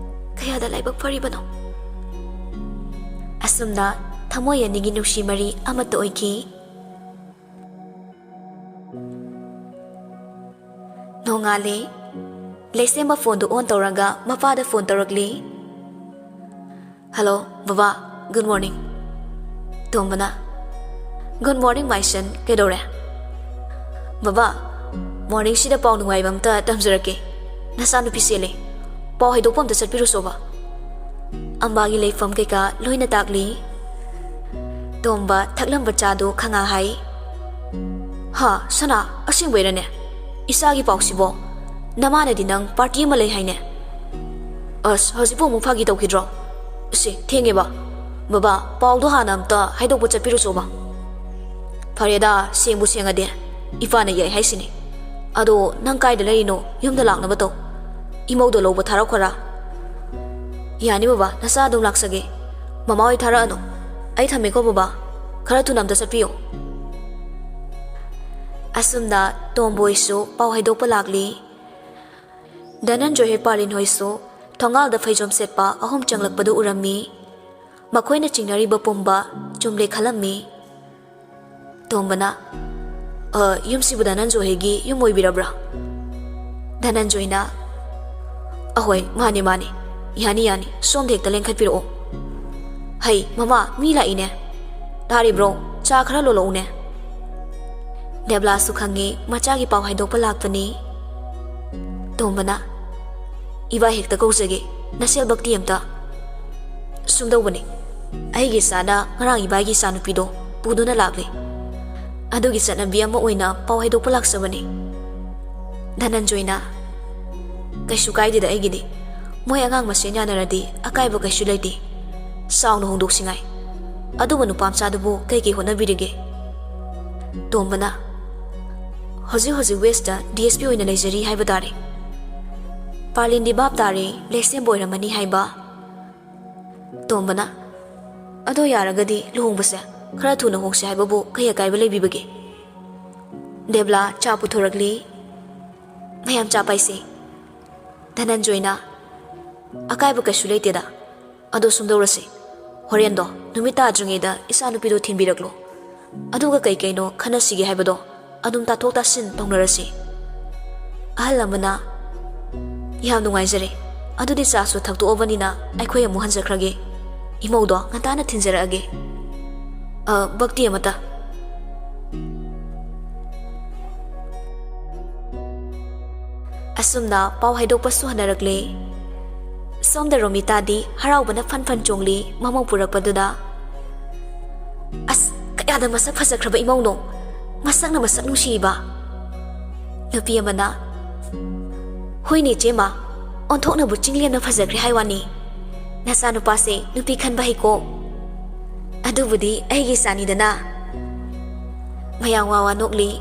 ꯀꯌꯥꯗ ꯂꯥꯏꯕꯛ ꯐꯔꯤꯕꯅꯣ!" ꯑꯁꯨꯝꯅ ꯊꯃꯣꯏ ꯑꯅꯤꯒꯤ ꯅꯨꯡꯁꯤ ꯃꯔꯤ ꯑꯃꯠꯇ ꯑꯣꯏꯈꯤ꯫ ꯅꯣꯡꯉꯥꯜꯂꯦ꯫ ꯂꯩꯁꯦꯝꯕ ꯐꯣꯟꯗꯨ ꯑꯣꯟ ꯇꯧꯔꯒ ꯃꯄꯥꯗ ꯐꯣꯟ ꯇꯧꯔꯛꯂꯤ꯫ "ꯍꯜꯂꯣ, ꯕꯕꯥ꯫ Good morning." ꯇꯣꯝꯕꯅ, Good morning, my son. ꯀꯩꯗꯧꯔꯦ? ꯕꯕꯥ, morning ꯁꯤꯗ ꯄꯥꯎ ꯅꯨꯡꯉꯥꯏꯕ ꯑꯝꯇ ꯇꯝꯖꯔꯛꯀꯦ꯫ ꯅꯆꯥꯅꯨꯄꯤ ꯆꯦꯜꯂꯦ꯫ ꯄꯥꯎ ꯍꯥꯏꯗꯣꯛꯄ ꯑꯝꯇ ꯆꯠꯄꯤꯔꯨꯁꯣꯕ꯫ ꯑꯝꯕꯥꯒꯤ ꯂꯩꯐꯝ ꯀꯩꯀꯥ ꯂꯣꯏꯅ ꯇꯥꯛꯂꯤ꯫ ꯇꯣꯝꯕ ꯊꯛꯂꯝꯕ ꯆꯥꯗꯨ ꯈꯪꯉꯥ ꯍꯥꯏ, "ꯍꯥ, ꯁꯅꯥ, ꯑꯁꯦꯡꯕꯩꯔꯅꯦ? ꯏꯆꯥꯒꯤ ꯄꯥꯎꯁꯤꯕꯣ? ꯅꯃꯥꯅꯗꯤ ꯅꯪ party ꯑꯃ ꯂꯩ ꯍꯥꯏꯅꯦ?" "ꯑꯁ, ꯍꯧꯖꯤꯛꯄꯨ ꯑꯃꯨꯛ ꯐꯥꯒꯤ ꯇꯧꯈꯤꯗ꯭ꯔꯣ? ꯁꯤ, ꯊꯦꯡꯉꯦꯕ꯫ ꯕꯕꯥ, ꯄꯥꯎꯗꯣ ꯍꯥꯟꯅ ꯑꯝꯇ ꯍꯥꯏꯗꯣꯛꯄ ꯆꯠꯄꯤꯔꯨꯆꯣꯕ꯫" "ꯐꯔꯦꯗ, ꯁꯦꯡꯕꯨ ꯁꯦꯡꯉꯗꯤ꯫ ꯏꯄꯥꯅ ꯌꯥꯏ ꯍꯥꯏꯁꯤꯅꯤ꯫ ꯑꯗꯣ ꯅꯪ ꯀꯥꯏꯗ ꯂꯩꯔꯤꯅꯣ? ꯌꯨꯝꯗ ꯂꯥꯛꯅꯕ ꯇꯧ꯫ ꯏꯃꯧꯗꯣ ꯂꯧꯕ ꯊꯥꯔꯛꯈꯣꯔꯥ?" "ꯌꯥꯅꯤ ꯕꯕꯥ, ꯅꯆꯥ ꯑꯗꯨꯝ ꯂꯥꯛꯆꯒꯦ꯫ ꯃꯃꯥ ꯍꯣꯏ ꯊꯥꯔꯛꯑꯅꯨ꯫ ꯑꯩ ꯊꯝꯃꯦꯀꯣ ꯕꯕꯥ꯫ ꯈꯔ ꯊꯨꯅ ꯑꯝꯇ ꯆꯠꯄꯤꯌꯣ꯫" ꯑꯁꯨꯝꯅ ꯇꯣꯝꯕꯣꯏꯁꯨ ꯄꯥꯎ ꯍꯥꯏꯗꯣꯛꯄ ꯂꯥꯛꯂꯤ꯫ ꯙꯅꯟꯖꯣꯏ ꯍꯣꯏ ꯄꯥꯂꯤꯟ ꯍꯣꯏꯁꯨ ꯊꯣꯡꯒꯥꯜꯗ ꯐꯩꯖꯣꯝ ꯁꯦꯠꯄ ꯑꯍꯨꯝ ꯆꯪꯂꯛꯄꯗꯨ ꯎꯔꯝꯃꯤ꯫ ꯃꯈꯣꯏꯅ ꯆꯤꯡꯅꯔꯤꯕ ꯄꯨꯝꯕ ꯆꯨꯝꯂꯦ ꯈꯜꯂꯝꯃꯤ꯫ ꯇꯣꯝꯕꯅ, "ꯑ, ꯌꯨꯝꯁꯤꯕꯨ ꯙꯅꯟꯖꯣꯏ ꯍꯣꯏꯒꯤ ꯌꯨꯝ ꯑꯣꯏꯕꯤꯔꯕ꯭ꯔꯥ?" ꯙꯅꯟꯖꯣꯏꯅ, "ꯑꯍꯣꯏ, ꯃꯥꯅꯦ, ꯃꯥꯅꯦ꯫ ꯌꯥꯅꯤ, ꯌꯥꯅꯤ, ꯁꯣꯝꯗ ꯍꯦꯛꯇ ꯂꯦꯡꯈꯠꯄꯤꯔꯛꯑꯣ꯫ ꯍꯩ, ꯃꯃꯥ, ꯃꯤ ꯂꯥꯛꯏꯅꯦ꯫ ꯇꯥꯔꯤꯕ꯭ꯔꯣ? ꯆꯥ ꯈꯔ ꯂꯣꯜꯂꯛꯎꯅꯦ꯫" ꯗꯦꯕꯂꯥꯁꯨ ꯈꯪꯉꯤ ꯃꯆꯥꯒꯤ ꯄꯥꯎ ꯍꯥꯏꯗꯣꯛꯄ ꯂꯥꯛꯄꯅꯤ꯫ ꯇꯣꯝꯕꯅ, "ꯏꯕꯥ ꯍꯦꯛꯇ ꯀꯧꯖꯒꯦ, ꯅꯁꯦꯜ ꯚꯛꯇꯤ ꯑꯝꯇ꯫" "ꯁꯨꯝꯗꯧꯕꯅꯤ, ꯑꯩꯒꯤ ꯏꯆꯥꯅ ꯉꯔꯥꯡ ꯏꯕꯥꯒꯤ ꯏꯆꯥꯅꯨꯄꯤꯗꯣ ꯄꯨꯗꯨꯅ ꯂꯥꯛꯂꯦ꯫ ꯑꯗꯨꯒꯤ ꯆꯠꯅꯕꯤ ꯑꯃ ꯑꯣꯏꯅ ꯄꯥꯎ ꯍꯥꯏꯗꯣꯛꯄ ꯂꯥꯛꯆꯕꯅꯤ꯫" ꯙꯅꯟꯖꯣꯏꯅ, "ꯀꯩꯁꯨ ꯀꯥꯏꯗꯦꯗ ꯑꯩꯒꯤꯗꯤ꯫ ꯃꯣꯏ ꯑꯉꯥꯡ ꯃꯁꯦꯟ ꯌꯥꯅꯔꯗꯤ ꯑꯀꯥꯏꯕ ꯀꯩꯁꯨ ꯂꯩꯇꯦ꯫ ꯆꯥꯎꯅ ꯍꯣꯡꯗꯣꯛꯁꯤꯉꯥꯏ꯫ ꯑꯗꯨꯕꯨ ꯅꯨꯄꯥ ꯃꯆꯥꯗꯨꯕꯨ ꯀꯩ ꯀꯩ ꯍꯣꯠꯅꯕꯤꯔꯤꯒꯦ?" ꯇꯣꯝꯕꯅ, "ꯍꯧꯖꯤꯛ ꯍꯧꯖꯤꯛ West ꯇ D S P ꯑꯣꯏꯅ ꯂꯩꯖꯔꯤ ꯍꯥꯏꯕ ꯇꯥꯔꯦ꯫ ꯄꯥꯂꯤꯟꯗꯤ ꯚꯥꯞ ꯇꯥꯔꯦ, ꯂꯩꯁꯦꯝꯕ ꯑꯣꯏꯔꯝꯃꯅꯤ ꯍꯥꯏꯕ꯫" ꯇꯣꯝꯕꯅ, "ꯑꯗꯣ ꯌꯥꯔꯒꯗꯤ ꯂꯨꯍꯣꯡꯕꯁꯦ ꯈꯔ ꯊꯨꯅ ꯍꯣꯡꯁꯦ ꯍꯥꯏꯕꯕꯨ ꯀꯩ ꯑꯀꯥꯏꯕ ꯂꯩꯕꯤꯕꯒꯦ?" ꯗꯦꯕꯂꯥ ꯆꯥ ꯄꯨꯊꯣꯔꯛꯂꯤ꯫ "ꯃꯌꯥꯝ ꯆꯥ ꯄꯥꯏꯁꯦ꯫" ꯙꯅꯟꯖꯣꯏꯅ, "ꯑꯀꯥꯏꯕ ꯀꯩꯁꯨ ꯂꯩꯇꯦꯗ꯫ ꯑꯗꯣ ꯁꯨꯝꯗꯧꯔꯁꯤ, ꯍꯣꯔꯦꯟꯗꯣ ꯅꯨꯃꯤꯠ ꯇꯥꯗ꯭ꯔꯤꯉꯩꯗ ꯏꯆꯥꯅꯨꯄꯤꯗꯣ ꯊꯤꯟꯕꯤꯔꯛꯂꯣ꯫ ꯑꯗꯨꯒ ꯀꯩ ꯀꯩꯅꯣ ꯈꯟꯅꯁꯤꯒꯦ ꯍꯥꯏꯕꯗꯣ ꯑꯗꯨꯝ ꯇꯥꯊꯣꯛ ꯇꯥꯁꯤꯟ ꯇꯧꯅꯔꯁꯤ꯫" ꯑꯍꯜ ꯑꯃꯅ, "ꯌꯥꯝ ꯅꯨꯡꯉꯥꯏꯖꯔꯦ꯫ ꯑꯗꯨꯗꯤ ꯆꯥꯁꯨ ꯊꯛꯇꯣꯛꯑꯕꯅꯤꯅ ꯑꯩꯈꯣꯏ ꯑꯃꯨꯛ ꯍꯟꯖꯈ꯭ꯔꯒꯦ꯫ ꯏꯃꯧꯗꯣ ꯉꯟꯇꯥꯅ ꯊꯤꯟꯖꯔꯛꯑꯒꯦ꯫" "ꯑ, ꯚꯛꯇꯤ ꯑꯃꯇ꯫ ꯑꯁꯨꯝꯅ ꯄꯥꯎ ꯍꯥꯏꯗꯣꯛꯄꯁꯨ ꯍꯟꯅꯔꯛꯂꯦ꯫ ꯁꯣꯝꯗ ꯔꯣꯃꯤꯇꯥꯗꯤ ꯍꯔꯥꯎꯕꯅ ꯐꯟ ꯐꯟ ꯆꯣꯡꯂꯤ꯫ ꯃꯃꯧ ꯄꯨꯔꯛꯄꯗꯨꯗ, "ꯑꯁ, ꯀꯌꯥꯗ ꯃꯁꯛ ꯐꯖꯈ꯭ꯔꯕ ꯏꯃꯧꯅꯣ! ꯃꯁꯛꯅ ꯃꯁꯛ ꯅꯨꯡꯁꯤꯕ!" ꯅꯨꯄꯤ ꯑꯃꯅ, "ꯍꯣꯏꯅꯦ ꯏꯆꯦꯃ, ꯑꯣꯟꯊꯣꯛꯅꯕꯨ ꯆꯤꯡꯂꯦꯝꯅ ꯐꯖꯈ꯭ꯔꯦ ꯍꯥꯏ ꯋꯥꯅꯤ꯫ ꯅꯆꯥꯅꯨꯄꯥꯁꯦ ꯅꯨꯄꯤ ꯈꯟꯕ ꯍꯩꯀꯣ꯫ ꯑꯗꯨꯕꯨꯗꯤ ꯑꯩꯒꯤ ꯏꯆꯥꯅꯤꯗꯅ꯫" ꯃꯌꯥꯝ ꯋꯥ ꯋꯥ ꯅꯣꯛꯂꯤ꯫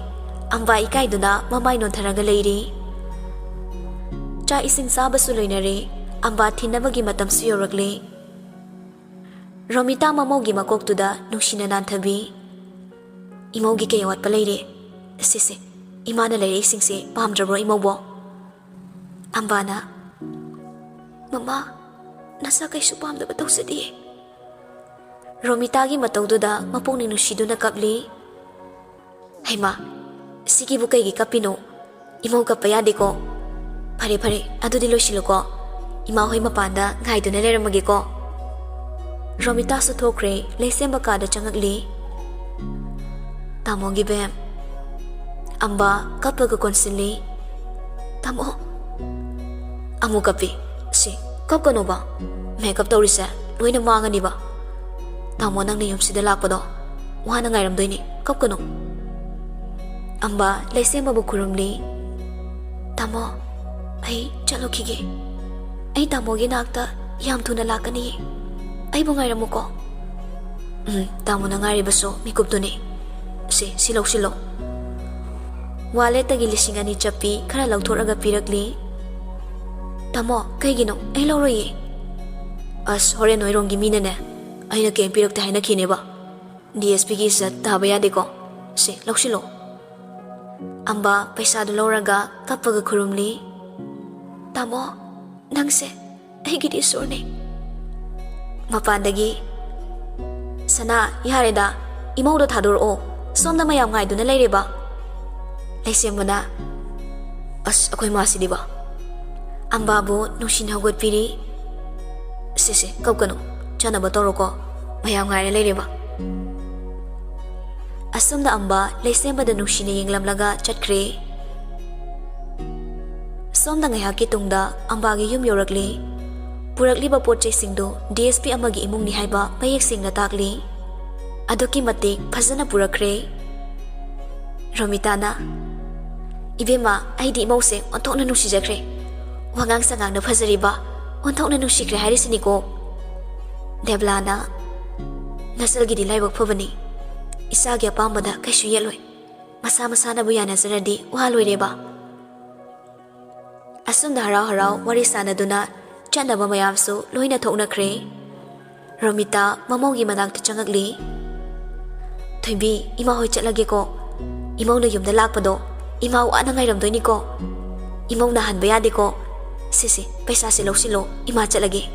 ꯑꯝꯕꯥ ꯏꯀꯥꯏꯗꯨꯅ ꯃꯃꯥꯏ ꯅꯣꯟꯊꯔꯒ ꯂꯩꯔꯤ꯫ ꯆꯥꯛ ꯏꯁꯤꯡ ꯆꯥꯕꯁꯨ ꯂꯣꯏꯅꯔꯦ꯫ ꯑꯝꯕꯥ ꯊꯤꯟꯅꯕꯒꯤ ꯃꯇꯝꯁꯨ ꯌꯧꯔꯛꯂꯦ꯫ ꯔꯣꯃꯤꯇꯥ ꯃꯃꯧꯒꯤ ꯃꯀꯣꯛꯇꯨꯗ ꯅꯨꯡꯁꯤꯅ ꯅꯥꯟꯊꯕꯤ꯫ "ꯏꯃꯧꯒꯤ ꯀꯩ ꯑꯋꯥꯠꯄ ꯂꯩꯔꯦ? ꯁꯤꯁꯦ, ꯏꯃꯥꯅ ꯂꯩꯔꯛꯏꯁꯤꯡꯁꯦ ꯄꯥꯝꯗ꯭ꯔꯕ꯭ꯔꯣ ꯏꯃꯧꯕꯣ?" ꯑꯝꯕꯥꯅ, "ꯃꯃꯥ, ꯅꯁꯥ ꯀꯩꯁꯨ ꯄꯥꯝꯗꯕ ꯇꯧꯖꯗꯤꯌꯦ꯫" ꯔꯣꯃꯤꯇꯥꯒꯤ ꯃꯇꯧꯗꯨꯗ ꯃꯄꯨꯛꯅꯤꯡ ꯅꯨꯡꯁꯤꯗꯨꯅ ꯀꯞꯂꯤ꯫ "ꯍꯩꯃꯥ, ꯁꯤꯒꯤꯕꯨ ꯀꯩꯒꯤ ꯀꯞꯄꯤꯅꯣ? ꯏꯃꯧ ꯀꯞꯄ ꯌꯥꯗꯦꯀꯣ꯫ ꯐꯔꯦ, ꯐꯔꯦ, ꯑꯗꯨꯗꯤ ꯂꯣꯏꯁꯤꯜꯂꯨꯀꯣ꯫ ꯏꯃꯥ ꯍꯣꯏ ꯃꯄꯥꯟꯗ ꯉꯥꯏꯗꯨꯅ ꯂꯩꯔꯝꯃꯒꯦꯀꯣ꯫" ꯔꯣꯃꯤꯇꯥꯁꯨ ꯊꯣꯛꯈ꯭ꯔꯦ꯫ ꯂꯩꯁꯦꯝꯕ ꯀꯥꯗ ꯆꯪꯉꯛꯂꯤ꯫ "ꯇꯥꯃꯣꯒꯤ ꯕꯦꯝ꯫" ꯑꯝꯕꯥ ꯀꯞꯄꯒ ꯀꯣꯟꯁꯤꯜꯂꯤ꯫ "ꯇꯥꯃꯣ꯫" "ꯑꯃꯨꯛ ꯀꯞꯄꯤ꯫ ꯁꯤ, ꯀꯞꯀꯅꯣꯕ꯫ ꯃꯦꯀꯞ ꯇꯧꯔꯤꯁꯦ ꯂꯣꯏꯅ ꯃꯥꯡꯉꯅꯤꯕ꯫ ꯇꯥꯃꯣ, ꯅꯪꯅ ꯌꯨꯝꯁꯤꯗ ꯂꯥꯛꯄꯗꯣ ꯋꯥꯅ ꯉꯥꯏꯔꯝꯗꯣꯏꯅꯤ꯫ ꯀꯞꯀꯅꯨ꯫" ꯑꯝꯕꯥ ꯂꯩꯁꯦꯝꯕꯕꯨ ꯈꯨꯔꯨꯝꯂꯤ꯫ "ꯇꯥꯃꯣ, ꯑꯩ ꯆꯠꯂꯨꯈꯤꯒꯦ꯫ ꯑꯩ ꯇꯥꯃꯣꯒꯤ ꯅꯥꯛꯇ ꯌꯥꯝ ꯊꯨꯅ ꯂꯥꯛꯀꯅꯤꯌꯦ꯫ ꯑꯩꯕꯨ ꯉꯥꯏꯔꯝꯃꯨꯀꯣ꯫" "ꯎꯝ, ꯇꯥꯃꯣꯅ ꯉꯥꯏꯔꯤꯕꯁꯨ ꯃꯤꯀꯨꯞꯇꯨꯅꯤ꯫ ꯁꯤ, ꯁꯤ ꯂꯧꯁꯤꯜꯂꯣ꯫" ꯋꯥꯂꯦꯠꯇꯒꯤ ꯂꯤꯁꯤꯡ ꯑꯅꯤ ꯆꯞꯄꯤ ꯈꯔ ꯂꯧꯊꯣꯛꯂꯒ ꯄꯤꯔꯛꯂꯤ꯫ "ꯇꯥꯃꯣ, ꯀꯩꯒꯤꯅꯣ? ꯑꯩ ꯂꯧꯔꯣꯏꯌꯦ꯫" "ꯑꯁ, ꯍꯣꯔꯦꯟ ꯅꯣꯏꯔꯣꯝꯒꯤ ꯃꯤꯅꯅꯦ, ꯑꯩꯅ ꯀꯩꯝ ꯄꯤꯔꯛꯇꯦ ꯍꯥꯏꯅꯈꯤꯅꯦꯕ꯫ ꯗꯤ ꯑꯦꯁ ꯄꯤꯒꯤ ꯏꯖꯠ ꯇꯥꯕ ꯌꯥꯗꯦꯀꯣ꯫ ꯁꯤ, ꯂꯧꯁꯤꯜꯂꯣ꯫" ꯑꯝꯕꯥ ꯄꯩꯁꯥꯗꯨ ꯂꯧꯔꯒ ꯀꯞꯄꯒ ꯈꯨꯔꯨꯝꯂꯤ꯫ "ꯇꯥꯃꯣ, ꯅꯪꯁꯦ ꯑꯩꯒꯤꯗꯤ ꯏꯁꯣꯔꯅꯦ꯫" ꯃꯄꯥꯟꯗꯒꯤ, "ꯁꯅꯥ, ꯌꯥꯔꯦꯗ, ꯏꯃꯧꯗꯣ ꯊꯥꯗꯣꯔꯛꯑꯣ, ꯁꯣꯝꯗ ꯃꯌꯥꯝ ꯉꯥꯏꯗꯨꯅ ꯂꯩꯔꯦꯕ꯫" ꯂꯩꯁꯦꯝꯕꯅ, "ꯑꯁ, ꯑꯩꯈꯣꯏ ꯃꯥꯁꯤꯗꯤꯕ꯫" ꯑꯝꯕꯥꯕꯨ ꯅꯨꯡꯁꯤꯅ ꯍꯧꯒꯠꯄꯤꯔꯤ꯫ "ꯁꯦ, ꯁꯦ, ꯀꯞꯀꯅꯨ, ꯆꯥꯅꯕ ꯇꯧꯔꯣꯀꯣ, ꯃꯌꯥꯝ ꯉꯥꯏꯔ ꯂꯩꯔꯦꯕ꯫" ꯑꯁꯨꯝꯅ ꯑꯝꯕꯥ ꯂꯩꯁꯦꯝꯕꯗ ꯅꯨꯡꯁꯤꯅ ꯌꯦꯡꯂꯝꯂꯒ ꯆꯠꯈ꯭ꯔꯦ꯫ ꯁꯣꯝꯗ ꯉꯥꯏꯍꯥꯛꯀꯤ ꯇꯨꯡꯗ ꯑꯝꯕꯥꯒꯤ ꯌꯨꯝ ꯌꯧꯔꯛꯂꯤ꯫ ꯄꯨꯔꯛꯂꯤꯕ ꯄꯣꯠ ꯆꯩꯁꯤꯡꯗꯨ ꯗꯤ ꯑꯦꯁ ꯄꯤ ꯑꯃꯒꯤ ꯏꯃꯨꯡꯅꯤ ꯍꯥꯏꯕ ꯃꯌꯦꯛ ꯁꯦꯡꯅ ꯇꯥꯛꯂꯤ꯫ ꯑꯗꯨꯛꯀꯤ ꯃꯇꯤꯛ ꯐꯖꯅ ꯄꯨꯔꯛꯈ꯭ꯔꯦ꯫ ꯔꯣꯃꯤꯇꯥꯅ, "ꯏꯕꯦꯝꯃ, ꯑꯩꯗꯤ ꯏꯃꯧꯁꯦ ꯑꯣꯟꯊꯣꯛꯅ ꯅꯨꯡꯁꯤꯖꯈ꯭ꯔꯦ꯫ ꯋꯥꯉꯥꯡ ꯁꯉꯥꯡꯅ ꯐꯖꯔꯤꯕ, ꯑꯣꯟꯊꯣꯛꯅ ꯅꯨꯡꯁꯤꯈ꯭ꯔꯦ ꯍꯥꯏꯔꯤꯁꯤꯅꯤꯀꯣ꯫ ꯗꯦꯕꯂꯥꯅ, ꯅꯆꯜꯒꯤꯗꯤ ꯂꯥꯏꯕꯛ ꯐꯕꯅꯤ꯫ ꯏꯆꯥꯒꯤ ꯑꯄꯥꯝꯕꯗ ꯀꯩꯁꯨ ꯌꯦꯠꯂꯣꯏ꯫ ꯃꯁꯥ ꯃꯁꯥꯅꯕꯨ ꯌꯥꯅꯖꯔꯗꯤ ꯋꯥ ꯂꯣꯏꯔꯦꯕ"꯫ ꯑꯁꯨꯝꯅ ꯍꯔꯥꯎ ꯍꯔꯥꯎ ꯋꯥꯔꯤ ꯁꯥꯟꯅꯗꯨꯅ ꯆꯠꯅꯕ ꯃꯌꯥꯝꯁꯨ ꯂꯣꯏꯅ ꯊꯣꯛꯅꯈ꯭ꯔꯦ꯫ ꯔꯣꯃꯤꯇꯥ ꯃꯃꯧꯒꯤ ꯃꯅꯥꯛꯇ ꯆꯪꯉꯛꯂꯤ꯫ "ꯊꯣꯏꯕꯤ, ꯏꯃꯥ ꯍꯣꯏ ꯆꯠꯂꯒꯦꯀꯣ꯫ ꯏꯃꯧꯅ ꯌꯨꯝꯗ ꯂꯥꯛꯄꯗꯣ ꯏꯃꯥ ꯋꯥꯅ ꯉꯥꯏꯔꯝꯗꯣꯏꯅꯤꯀꯣ꯫ ꯏꯃꯧꯅ ꯍꯟꯕ ꯌꯥꯗꯦꯀꯣ꯫ ꯁꯤꯁꯦ, ꯄꯩꯁꯥꯁꯦ ꯂꯧꯁꯤꯜꯂꯣ, ꯏꯃꯥ ꯆꯠꯂꯒꯦ"꯫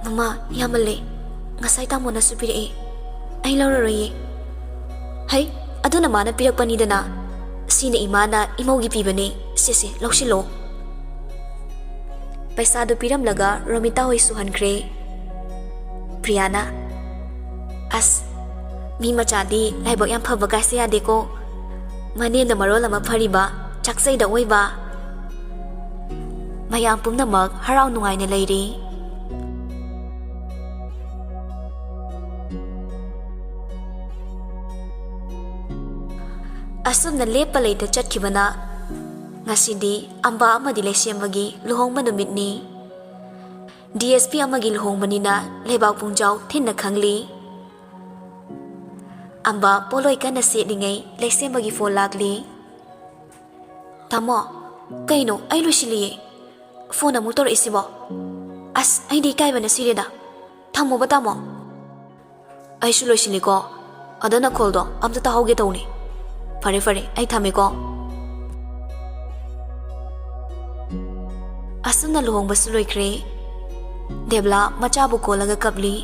"ꯃꯃꯥ, ꯌꯥꯝꯃꯜꯂꯦ꯫ ꯉꯁꯥꯏ ꯇꯥꯃꯣꯅꯁꯨ ꯄꯤꯔꯛꯑꯦ꯫ ꯑꯩ ꯂꯧꯔꯔꯣꯏꯌꯦ"꯫ "ꯍꯩ, ꯑꯗꯨꯅ ꯃꯥꯅ ꯄꯤꯔꯛꯄꯅꯤꯗꯅ꯫ ꯁꯤꯅ ꯏꯃꯥꯅ ꯏꯃꯧꯒꯤ ꯄꯤꯕꯅꯦ꯫ ꯁꯤꯁꯦ, ꯂꯧꯁꯤꯜꯂꯣ"꯫ ꯄꯩꯁꯥꯗꯨ ꯄꯤꯔꯝꯂꯒ ꯔꯣꯃꯤꯇꯥ ꯍꯣꯏꯁꯨ ꯍꯟꯈ꯭ꯔꯦ꯫ ꯄ꯭ꯔꯤꯌꯥꯅ, "ꯑꯁ, ꯃꯤ ꯃꯆꯥꯗꯤ ꯂꯥꯏꯕꯛ ꯌꯥꯝ ꯐꯕ ꯀꯥꯏꯁꯦ ꯌꯥꯗꯦꯀꯣ꯫ ꯃꯅꯦꯝꯅ ꯃꯔꯣꯜ ꯑꯃ ꯐꯔꯤꯕ, ꯆꯥꯛꯆꯩꯗ ꯑꯣꯏꯕ"꯫ ꯃꯌꯥꯝ ꯄꯨꯝꯅꯃꯛ ꯍꯔꯥꯎ ꯅꯨꯡꯉꯥꯏꯅ ꯂꯩꯔꯤ꯫ ꯑꯁꯨꯝꯅ ꯂꯦꯞꯄ ꯂꯩꯇ ꯆꯠꯈꯤꯕꯅ ꯉꯁꯤꯗꯤ ꯑꯝꯕꯥ ꯑꯃꯗꯤ ꯂꯩꯁꯦꯝꯕꯒꯤ ꯂꯨꯍꯣꯡꯕ ꯅꯨꯃꯤꯠꯅꯤ꯫ ꯗꯤ ꯑꯦꯁ ꯄꯤ ꯑꯃꯒꯤ ꯂꯨꯍꯣꯡꯕꯅꯤꯅ ꯂꯩꯕꯥꯛ ꯄꯨꯡꯖꯥꯎ ꯊꯤꯟꯅ ꯈꯪꯂꯤ꯫ ꯑꯝꯕꯥ ꯄꯣꯠꯂꯣꯏ ꯀꯟꯅ ꯁꯦꯠꯂꯤꯉꯩ ꯂꯩꯁꯦꯝꯕꯒꯤ ꯐꯣꯟ ꯂꯥꯛꯂꯤ꯫ "ꯇꯥꯃꯣ, ꯀꯩꯅꯣ ꯑꯩ ꯂꯣꯏꯁꯤꯜꯂꯤꯌꯦ꯫ ꯐꯣꯟ ꯑꯃꯨꯛ ꯇꯧꯔꯛꯏꯁꯤꯕꯣ? ꯑꯁ, ꯑꯩꯗꯤ ꯏꯀꯥꯏꯕꯅ ꯁꯤꯔꯦꯗ꯫ ꯊꯝꯃꯣꯕ, ꯇꯥꯃꯣ"꯫ "ꯑꯩꯁꯨ ꯂꯣꯏꯁꯤꯜꯂꯤꯀꯣ꯫ ꯑꯗꯣ ꯅꯈꯣꯜꯗꯣ ꯑꯝꯇ ꯇꯥꯍꯧꯒꯦ ꯇꯧꯅꯤ꯫ ꯐꯔꯦ, ꯐꯔꯦ, ꯑꯩ ꯊꯝꯃꯦꯀꯣ"꯫ ꯑꯁꯨꯝꯅ ꯂꯨꯍꯣꯡꯕꯁꯨ ꯂꯣꯏꯈ꯭ꯔꯦ꯫ ꯗꯦꯕꯂꯥ ꯃꯆꯥꯕꯨ ꯀꯣꯜꯂꯒ ꯀꯞꯂꯤ꯫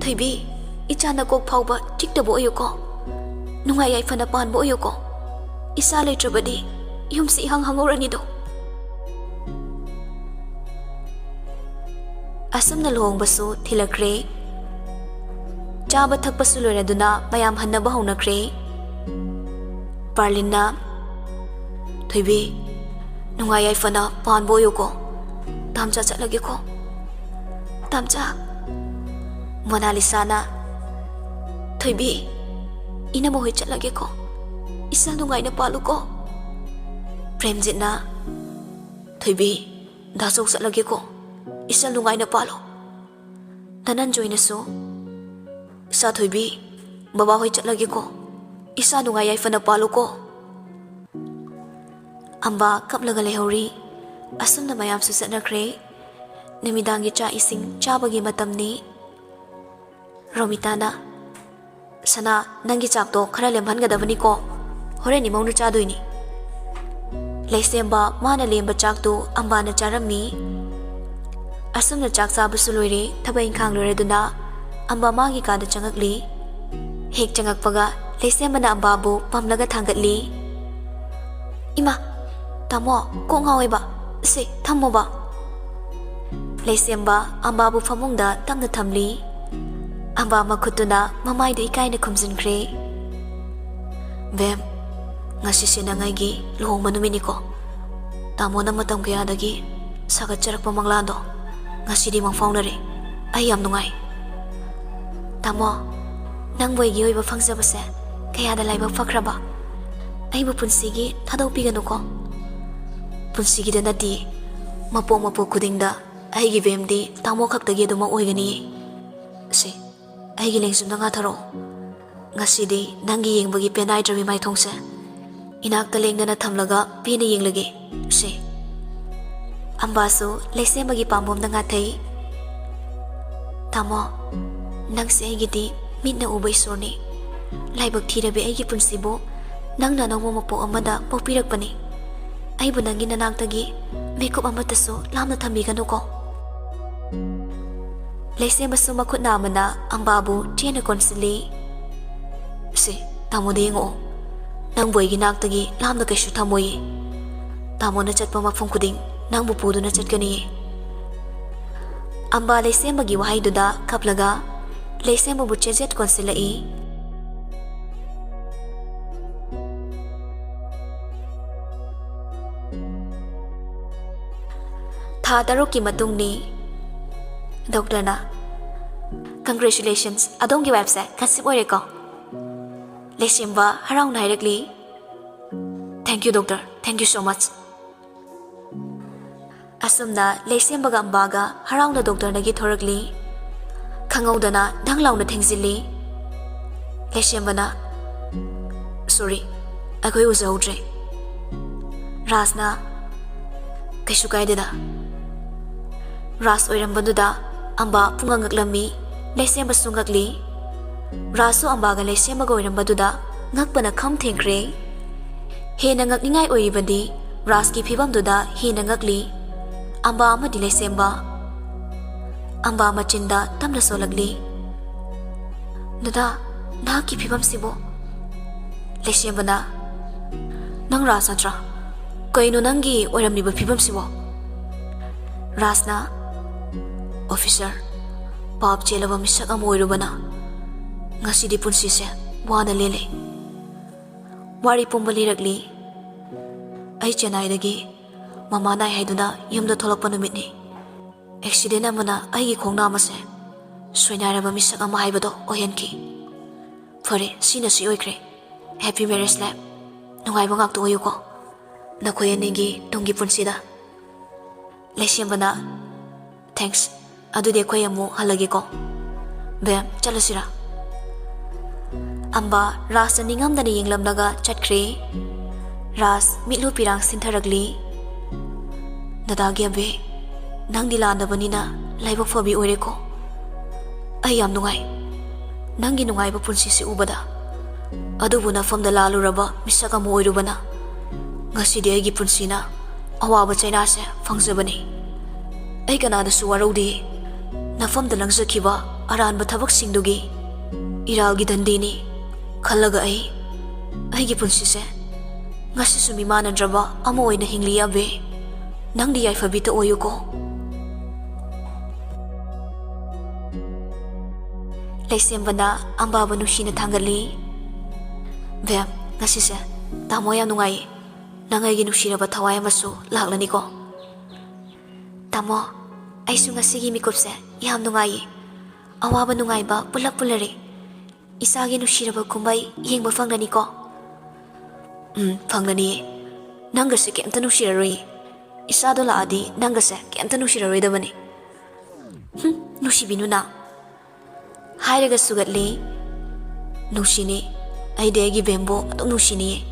"ꯊꯣꯏꯕꯤ, ꯏꯆꯥ ꯅꯀꯣꯛ ꯐꯥꯎꯕ ꯆꯤꯛꯇꯕ ꯑꯣꯏꯌꯨꯀꯣ꯫ ꯅꯨꯡꯉꯥꯏ ꯌꯥꯏꯐꯅ ꯄꯥꯟꯕ ꯑꯣꯏꯌꯨꯀꯣ꯫ ꯏꯆꯥ ꯂꯩꯇ꯭ꯔꯕꯗꯤ ꯌꯨꯝꯁꯤ ꯏꯍꯥꯡ ꯍꯥꯡꯍꯧꯔꯅꯤꯗꯣ"꯫ ꯑꯁꯨꯝꯅ ꯂꯨꯍꯣꯡꯕꯁꯨ ꯊꯤꯜꯂꯛꯈ꯭ꯔꯦ꯫ ꯆꯥꯕ ꯊꯛꯄꯁꯨ ꯂꯣꯏꯔꯗꯨꯅ ꯃꯌꯥꯝ ꯍꯟꯅꯕ ꯍꯧꯅꯈ꯭ꯔꯦ꯫ ꯄꯥꯔꯂꯤꯟꯅ, "ꯊꯣꯏꯕꯤ, ꯅꯨꯡꯉꯥꯏ ꯌꯥꯏꯐꯅ ꯄꯥꯟꯕ ꯑꯣꯏꯌꯨꯀꯣ꯫ ꯇꯥꯝꯆꯥ, ꯆꯠꯂꯒꯦꯀꯣ꯫ ꯇꯥꯝꯆꯥ꯫ ꯃꯣꯅꯥꯂꯤꯁꯥꯅ, "ꯊꯣꯏꯕꯤ, ꯏꯅꯝꯃ ꯍꯣꯏ ꯆꯠꯂꯒꯦꯀꯣ꯫ ꯏꯆꯥ ꯅꯨꯡꯉꯥꯏꯅ ꯄꯥꯜꯂꯨꯀꯣ꯫" ꯄ꯭ꯔꯦꯝꯖꯤꯠꯅ, "ꯊꯣꯏꯕꯤ, ꯗꯥꯆꯧ ꯆꯠꯂꯒꯦꯀꯣ꯫ ꯏꯆꯥ ꯅꯨꯡꯉꯥꯏꯅ ꯄꯥꯜꯂꯨ꯫" ꯙꯅꯟꯖꯣꯏꯅꯁꯨ, "ꯏꯆꯥ ꯊꯣꯏꯕꯤ, ꯕꯕꯥ ꯍꯣꯏ ꯆꯠꯂꯒꯦꯀꯣ꯫ ꯏꯆꯥ ꯅꯨꯡꯉꯥꯏ ꯌꯥꯏꯐꯅ ꯄꯥꯜꯂꯨꯀꯣ꯫" ꯑꯝꯕꯥ ꯀꯞꯂꯒ ꯂꯩꯍꯧꯔꯤ꯫ ꯑꯁꯨꯝꯅ ꯃꯌꯥꯝꯁꯨ ꯆꯠꯅꯈ꯭ꯔꯦ꯫ ꯅꯨꯃꯤꯗꯥꯡꯒꯤ ꯆꯥꯛ ꯏꯁꯤꯡ ꯆꯥꯕꯒꯤ ꯃꯇꯝꯅꯤ꯫ ꯔꯣꯃꯤꯇꯥꯅ, "ꯁꯅꯥ, ꯅꯪꯒꯤ ꯆꯥꯛꯇꯣ ꯈꯔ ꯂꯦꯝꯍꯟꯒꯗꯕꯅꯤꯀꯣ꯫ ꯍꯣꯔꯦꯟ ꯏꯃꯧꯅ ꯆꯥꯗꯣꯏꯅꯤ꯫" ꯂꯩꯁꯦꯝꯕ ꯃꯥꯅ ꯂꯦꯝꯕ ꯆꯥꯛꯇꯨ ꯑꯝꯕꯥꯅ ꯆꯥꯔꯝꯃꯤ꯫ ꯑꯁꯨꯝꯅ ꯆꯥꯛ ꯆꯥꯕꯁꯨ ꯂꯣꯏꯔꯦ, ꯊꯕꯛ ꯏꯪꯈꯥꯡ ꯂꯣꯏꯔꯗꯨꯅ ꯑꯝꯕꯥ ꯃꯥꯒꯤ ꯀꯥꯗ ꯆꯪꯉꯛꯂꯤ꯫ ꯍꯦꯛ ꯆꯪꯉꯛꯄꯒ ꯂꯩꯁꯦꯝꯕꯅ ꯑꯝꯕꯥꯕꯨ ꯄꯝꯂꯒ ꯊꯥꯡꯒꯠꯂꯤ꯫ "ꯏꯃꯥ, ꯇꯥꯃꯣ, ꯀꯣꯛ ꯉꯥꯎꯋꯦꯕ꯫ ꯁꯦ, ꯊꯝꯃꯣꯕ꯫" ꯂꯩꯁꯦꯝꯕ ꯑꯝꯕꯥꯕꯨ ꯐꯃꯨꯡꯗ ꯇꯞꯅ ꯊꯝꯂꯤ꯫ ꯑꯝꯕꯥ ꯃꯈꯨꯠꯇꯨꯅ ꯃꯃꯥꯏꯗꯨ ꯏꯀꯥꯏꯅ ꯈꯨꯝꯖꯤꯟꯈ꯭ꯔꯦ꯫ "ꯕꯦꯝ, ꯉꯁꯤꯁꯦ ꯅꯪ ꯑꯩꯒꯤ ꯂꯨꯍꯣꯡꯕ ꯅꯨꯃꯤꯠꯅꯤꯀꯣ꯫ ꯇꯥꯃꯣꯅ ꯃꯇꯝ ꯀꯌꯥꯗꯒꯤ ꯁꯥꯒꯠꯆꯔꯛꯄ ꯃꯪꯂꯥꯟꯗꯣ ꯉꯁꯤꯗꯤ ꯃꯪꯐꯥꯎꯅꯔꯦ꯫ ꯑꯩ ꯌꯥꯝ ꯅꯨꯡꯉꯥꯏ꯫" "ꯇꯥꯃꯣ, ꯅꯪꯕꯨ ꯑꯩꯒꯤ ꯑꯣꯏꯕ ꯐꯪꯖꯕꯁꯦ ꯀꯌꯥꯗ ꯂꯥꯏꯕꯛ ꯐꯈ꯭ꯔꯕ꯫ ꯑꯩꯕꯨ ꯄꯨꯟꯁꯤꯒꯤ ꯊꯥꯗꯣꯛꯄꯤꯒꯅꯨꯀꯣ꯫" "ꯄꯨꯟꯁꯤꯒꯤꯗ ꯅꯠꯇꯦ, ꯃꯄꯣꯛ ꯃꯄꯣꯛ ꯈꯨꯗꯤꯡꯗ ꯑꯩꯒꯤ ꯕꯦꯝꯗꯤ ꯇꯥꯃꯣ ꯈꯛꯇꯒꯤ ꯑꯗꯨꯃꯛ ꯑꯣꯏꯒꯅꯤꯌꯦ꯫ ꯁꯦ, ꯑꯩꯒꯤ ꯂꯦꯡꯖꯨꯝꯗ ꯉꯥꯊꯔꯛꯑꯣ꯫ ꯉꯁꯤꯗꯤ ꯅꯪꯒꯤ ꯌꯦꯡꯕꯒꯤ ꯄꯦꯟꯅꯥꯏꯗ꯭ꯔꯕꯤ ꯃꯥꯏꯊꯣꯡꯁꯦ ꯏꯅꯥꯛꯇ ꯂꯦꯡꯗꯅ ꯊꯝꯂꯒ ꯄꯦꯟꯅ ꯌꯦꯡꯂꯒꯦ꯫ ꯁꯦ꯫" ꯑꯝꯕꯥꯁꯨ ꯂꯩꯁꯦꯝꯕꯒꯤ ꯄꯥꯝꯕꯣꯝꯗ ꯉꯥꯊꯩ꯫ "ꯇꯥꯃꯣ, ꯅꯪꯁꯦ ꯑꯩꯒꯤꯗꯤ ꯃꯤꯠꯅ ꯎꯕ ꯏꯁꯣꯔꯅꯤ꯫ ꯂꯥꯏꯕꯛ ꯊꯤꯔꯕꯤ ꯑꯩꯒꯤ ꯄꯨꯟꯁꯤꯕꯨ ꯅꯪꯅ ꯑꯅꯧꯕ ꯃꯄꯣꯛ ꯑꯃꯗ ꯄꯣꯛꯄꯤꯔꯛꯄꯅꯤ꯫ ꯑꯩꯕꯨ ꯅꯪꯒꯤ ꯅꯅꯥꯛꯇꯒꯤ ꯃꯤꯀꯨꯞ ꯑꯃꯠꯇꯁꯨ ꯂꯥꯞꯅ ꯊꯝꯕꯤꯒꯅꯨꯀꯣ꯫" ꯂꯩꯁꯦꯝꯕꯁꯨ ꯃꯈꯨꯠ ꯅꯥꯝꯃꯅ ꯑꯝꯕꯥꯕꯨ ꯆꯦꯠꯅ ꯀꯣꯟꯁꯤꯜꯂꯤ꯫ "ꯁꯦ, ꯇꯥꯃꯣꯗ ꯌꯦꯡꯉꯛꯑꯣ꯫ ꯅꯪꯕꯨ ꯑꯩꯒꯤ ꯅꯥꯛꯇꯒꯤ ꯂꯥꯞꯅ ꯀꯩꯁꯨ ꯊꯝꯃꯣꯏꯌꯦ꯫ ꯇꯥꯃꯣꯅ ꯆꯠꯄ ꯃꯐꯝ ꯈꯨꯗꯤꯡ ꯅꯪꯕꯨ ꯄꯨꯗꯨꯅ ꯆꯠꯀꯅꯤꯌꯦ꯫" ꯑꯝꯕꯥ ꯂꯩꯁꯦꯝꯕꯒꯤ ꯋꯥꯍꯩꯗꯨꯗ ꯀꯞꯂꯒ ꯂꯩꯁꯦꯝꯕꯕꯨ ꯆꯦꯖꯦꯠ ꯀꯣꯟꯁꯤꯜꯂꯛꯏ꯫ ꯊꯥ ꯇꯔꯨꯛꯀꯤ ꯃꯇꯨꯡꯅꯤ꯫ ꯗꯣꯛꯇꯔꯅ, "Congratulations, ꯑꯗꯣꯝꯒꯤ ꯋꯥꯏꯐꯁꯦ ꯀꯟꯁꯤꯞ ꯑꯣꯏꯔꯦꯀꯣ?" ꯂꯩꯁꯦꯝꯕ ꯍꯔꯥꯎꯅ ꯍꯥꯏꯔꯛꯂꯤ, "Thank you, doctor. Thank you so much." ꯑꯁꯨꯝꯅ ꯂꯩꯁꯦꯝꯕꯒ ꯑꯝꯕꯥꯒ ꯍꯔꯥꯎꯅ ꯗꯣꯛꯇꯔꯅꯒꯤ ꯊꯣꯔꯛꯂꯤ꯫ ꯈꯪꯍꯧꯗꯅ ꯙꯪ ꯂꯥꯎꯅ ꯊꯦꯡꯖꯤꯜꯂꯤ꯫ ꯂꯩꯁꯦꯝꯕꯅ, "Sorry, ꯑꯩꯈꯣꯏ ꯎꯖꯍꯧꯗ꯭ꯔꯦ꯫" ꯔꯥꯖꯅ, "ꯀꯩꯁꯨ ꯀꯥꯏꯗꯦꯗ꯫" ꯔꯥꯖ ꯑꯣꯏꯔꯝꯕꯗꯨꯗ ꯑꯝꯕꯥ ꯄꯨꯡꯉꯛ ꯉꯛꯂꯝꯃꯤ꯫ ꯂꯩꯁꯦꯝꯕꯁꯨ ꯉꯛꯂꯤ꯫ ꯔꯥꯖꯁꯨ ꯑꯝꯕꯥꯒ ꯂꯩꯁꯦꯝꯕꯒ ꯑꯣꯏꯔꯝꯕꯗꯨꯗ ꯉꯛꯄꯅ ꯈꯝ ꯊꯦꯡꯈ꯭ꯔꯦ꯫ ꯍꯦꯟꯅ ꯉꯛꯅꯤꯡꯉꯥꯏ ꯑꯣꯏꯔꯤꯕꯗꯤ ꯔꯥꯖꯀꯤ ꯐꯤꯕꯝꯗꯨꯗ ꯍꯦꯟꯅ ꯉꯛꯂꯤ꯫ ꯑꯝꯕꯥ ꯑꯃꯗꯤ ꯂꯩꯁꯦꯝꯕ꯫ ꯑꯝꯕꯥ ꯃꯆꯤꯟꯗ ꯇꯞꯅ ꯁꯣꯜꯂꯛꯂꯤ꯫ "ꯗꯗꯥ, ꯅꯍꯥꯛꯀꯤ ꯐꯤꯕꯝꯁꯤꯕꯨ?" ꯂꯩꯁꯦꯝꯕꯅ, "ꯅꯪ ꯔꯥꯖ ꯅꯠꯇ꯭ꯔꯥ? ꯀꯩꯅꯣ ꯅꯪꯒꯤ ꯑꯣꯏꯔꯝꯂꯤꯕ ꯐꯤꯕꯝꯁꯤꯕꯣ?" ꯔꯥꯖꯅ, "ꯑꯣꯐꯤꯁꯔ, ꯄꯥꯞ ꯆꯦꯜꯂꯕ ꯃꯤꯁꯛ ꯑꯃ ꯑꯣꯏꯔꯨꯕꯅ ꯉꯁꯤꯗꯤ ꯄꯨꯟꯁꯤꯁꯦ ꯋꯥꯅ ꯂꯦꯜꯂꯦ꯫" ꯋꯥꯔꯤ ꯄꯨꯝꯕ ꯂꯤꯔꯛꯂꯤ꯫ ꯑꯩ ꯆꯦꯟꯅꯥꯏꯗꯒꯤ ꯃꯃꯥ ꯅꯥꯏ ꯍꯥꯏꯗꯨꯅ ꯌꯨꯝꯗ ꯊꯣꯛꯂꯛꯄ ꯅꯨꯃꯤꯠꯅꯤ꯫ ꯑꯦꯛꯁꯤꯗꯦꯟ ꯑꯃꯅ ꯑꯩꯒꯤ ꯈꯣꯡꯅꯥꯝ ꯑꯁꯦ ꯁꯣꯏꯅꯥꯏꯔꯕ ꯃꯤꯁꯛ ꯑꯃ ꯍꯥꯏꯕꯗꯣ ꯑꯣꯏꯍꯟꯈꯤ꯫ ꯐꯔꯦ, ꯁꯤꯅ ꯁꯤ ꯑꯣꯏꯈ꯭ꯔꯦ꯫ Happy marriage life꯫ ꯅꯨꯡꯉꯥꯏꯕ ꯉꯥꯛꯇ ꯑꯣꯏꯌꯨꯀꯣ ꯅꯈꯣꯏ ꯑꯅꯤꯒꯤ ꯇꯨꯡꯒꯤ ꯄꯨꯟꯁꯤꯗ꯫ ꯂꯩꯁꯦꯝꯕꯅ, "Thanks꯫ ꯑꯗꯨꯗꯤ ꯑꯩꯈꯣꯏ ꯑꯃꯨꯛ ꯍꯜꯂꯒꯦꯀꯣ꯫ ꯕꯦꯝ, ꯆꯠꯂꯁꯤꯔꯥ?" ꯑꯝꯕꯥ ꯔꯥꯖꯇ ꯅꯤꯡꯉꯝꯗꯅ ꯌꯦꯡꯂꯝꯂꯒ ꯆꯠꯈ꯭ꯔꯦ꯫ ꯔꯥꯖ ꯃꯤꯠꯂꯨ ꯄꯤꯔꯥꯡ ꯁꯤꯟꯊꯔꯛꯂꯤ꯫ "ꯗꯗꯥꯒꯤ ꯑꯕꯦ, ꯅꯪꯗꯤ ꯂꯥꯟꯗꯕꯅꯤꯅ ꯂꯥꯏꯕꯛ ꯐꯕꯤ ꯑꯣꯏꯔꯦꯀꯣ꯫ ꯑꯩ ꯌꯥꯝ ꯅꯨꯡꯉꯥꯏ ꯅꯪꯒꯤ ꯅꯨꯡꯉꯥꯏꯕ ꯄꯨꯟꯁꯤꯁꯤ ꯎꯕꯗ꯫ ꯑꯗꯨꯕꯨ ꯅꯐꯝꯗ ꯂꯥꯜꯂꯨꯔꯕ ꯃꯤꯁꯛ ꯑꯃ ꯑꯣꯏꯔꯨꯕꯅ ꯉꯁꯤꯗꯤ ꯑꯩꯒꯤ ꯄꯨꯟꯁꯤꯅ ꯑꯋꯥꯕ ꯆꯩꯅꯥꯁꯦ ꯐꯪꯖꯕꯅꯤ꯫ ꯑꯩ ꯀꯅꯥꯗꯁꯨ ꯋꯥꯔꯧꯗꯦ꯫ ꯅꯐꯝꯗ ꯂꯪꯖꯈꯤꯕ ꯑꯔꯥꯟꯕ ꯊꯕꯛꯁꯤꯡꯗꯨꯒꯤ ꯏꯔꯥꯜꯒꯤ ꯗꯟꯗꯤꯅꯤ ꯈꯜꯂꯒ ꯑꯩ ꯑꯩꯒꯤ ꯄꯨꯟꯁꯤꯁꯦ ꯉꯁꯤꯁꯨ ꯃꯤꯃꯥꯟꯅꯗ꯭ꯔꯕ ꯑꯃ ꯑꯣꯏꯅ ꯍꯤꯡꯂꯤ, ꯑꯕꯦ꯫ ꯅꯪꯗꯤ ꯌꯥꯏꯐꯕꯤꯇ ꯑꯣꯏꯌꯨꯀꯣ꯫" ꯂꯩꯁꯦꯝꯕꯅ ꯑꯝꯕꯥꯕꯨ ꯅꯨꯡꯁꯤꯅ ꯊꯥꯡꯒꯠꯂꯤ꯫ "ꯕꯦꯝ, ꯉꯁꯤꯁꯦ ꯇꯥꯃꯣ ꯌꯥꯝ ꯅꯨꯡꯉꯥꯏꯌꯦ꯫ ꯅꯪ ꯑꯩꯒꯤ ꯅꯨꯡꯁꯤꯔꯕ ꯊꯋꯥꯏ ꯑꯃꯁꯨ ꯂꯥꯛꯂꯅꯤꯀꯣ꯫" ꯇꯥꯃꯣ, ꯑꯩꯁꯨ ꯉꯁꯤꯒꯤ ꯃꯤꯀꯨꯞꯁꯦ ꯌꯥꯝ ꯅꯨꯡꯉꯥꯏꯌꯦ꯫ ꯑꯋꯥꯕ ꯅꯨꯡꯉꯥꯏꯕ ꯄꯨꯂꯞ ꯄꯨꯜꯂꯔꯦ꯫ ꯏꯆꯥꯒꯤ ꯅꯨꯡꯁꯤꯔꯕ ꯀꯨꯝꯍꯩ ꯌꯦꯡꯕ ꯐꯪꯂꯅꯤꯀꯣ? ꯎꯝ, ꯐꯪꯂꯅꯤꯌꯦ꯫ ꯅꯪꯒꯁꯦ ꯀꯩꯝꯇ ꯅꯨꯡꯁꯤꯔꯔꯣꯏꯌꯦ꯫ ꯏꯆꯥꯗꯣ ꯂꯥꯛꯑꯗꯤ ꯅꯪꯒꯁꯦ ꯀꯩꯝꯇ ꯅꯨꯡꯁꯤꯔꯔꯣꯏꯗꯕꯅꯤ꯫ ꯍꯨꯝ, ꯅꯨꯡꯁꯤꯕꯤꯅꯨꯅ꯫ ꯍꯥꯏꯔꯒ ꯁꯨꯒꯠꯂꯤ꯫ ꯅꯨꯡꯁꯤꯅꯤ꯫ ꯑꯩꯗꯤ ꯑꯩꯒꯤ ꯕꯦꯝꯕꯨ ꯑꯗꯨꯝ ꯅꯨꯡꯁꯤꯅꯤꯌꯦ꯫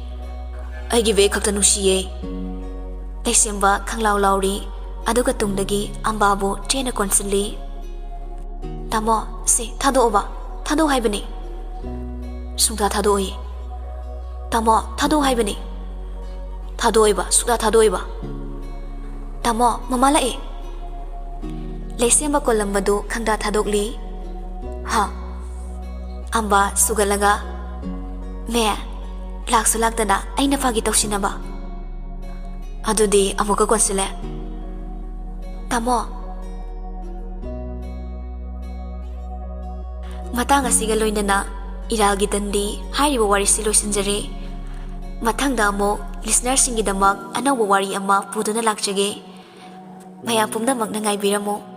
ꯑꯩꯒꯤ ꯕꯦ ꯈꯛꯇ ꯅꯨꯡꯁꯤꯌꯦ꯫ ꯂꯩꯁꯦꯝꯕ ꯈꯪꯂꯥꯎ ꯂꯥꯎꯔꯤ꯫ ꯑꯗꯨꯒ ꯇꯨꯡꯗꯒꯤ ꯑꯝꯕꯥꯕꯨ ꯆꯦꯟꯅ ꯀꯣꯟꯁꯤꯜꯂꯤ꯫ "ꯇꯥꯃꯣ, ꯁꯦ ꯊꯥꯗꯣꯛꯑꯣꯕ꯫ ꯊꯥꯗꯣꯛꯑꯣ ꯍꯥꯏꯕꯅꯤ꯫" "ꯁꯨꯡꯊꯥ ꯊꯥꯗꯣꯛꯑꯣꯏ꯫" "ꯇꯥꯃꯣ, ꯊꯥꯗꯣꯛꯑꯣ ꯍꯥꯏꯕꯅꯤ꯫" "ꯊꯥꯗꯣꯛꯑꯣꯏꯕ, ꯁꯨꯡꯊꯥ ꯊꯥꯗꯣꯛꯑꯣꯏꯕ꯫" "ꯇꯥꯃꯣ, ꯃꯃꯥ ꯂꯥꯛꯑꯦ꯫" ꯂꯩꯁꯦꯝꯕ ꯀꯣꯜꯂꯝꯕꯗꯨ ꯈꯪꯗꯥ ꯊꯥꯗꯣꯛꯂꯤ꯫ ꯍꯥ? ꯑꯝꯕ ꯁꯨꯒꯠꯂꯒ, "ꯃꯦ, ꯂꯥꯛꯁꯨ ꯂꯥꯛꯇꯅ ꯑꯩꯅ ꯐꯥꯒꯤ ꯇꯧꯁꯤꯟꯅꯕ꯫ ꯑꯗꯨꯗꯤ ꯑꯃꯨꯛꯀ ꯀꯣꯟꯁꯤꯜꯂꯦ꯫ ꯇꯥꯃꯣ꯫" ꯃꯇꯥꯡ ꯑꯁꯤꯒ ꯂꯣꯏꯅꯅ ꯏꯔꯥꯜꯒꯤ ꯇꯟꯗꯤ ꯍꯥꯏꯔꯤꯕ ꯋꯥꯔꯤꯁꯤ ꯂꯣꯏꯁꯤꯟꯖꯔꯦ꯫ ꯃꯊꯪꯗ ꯑꯃꯨꯛ ꯂꯤꯁꯅꯔꯁꯤꯡꯒꯤꯗꯃꯛ ꯑꯅꯧꯕ ꯋꯥꯔꯤ ꯑꯃ ꯄꯨꯗꯨꯅ ꯂꯥꯛꯆꯒꯦ꯫ ꯃꯌꯥꯝ ꯄꯨꯝꯅꯃꯛꯅ ꯉꯥꯏꯕꯤꯔꯝꯃꯨ꯫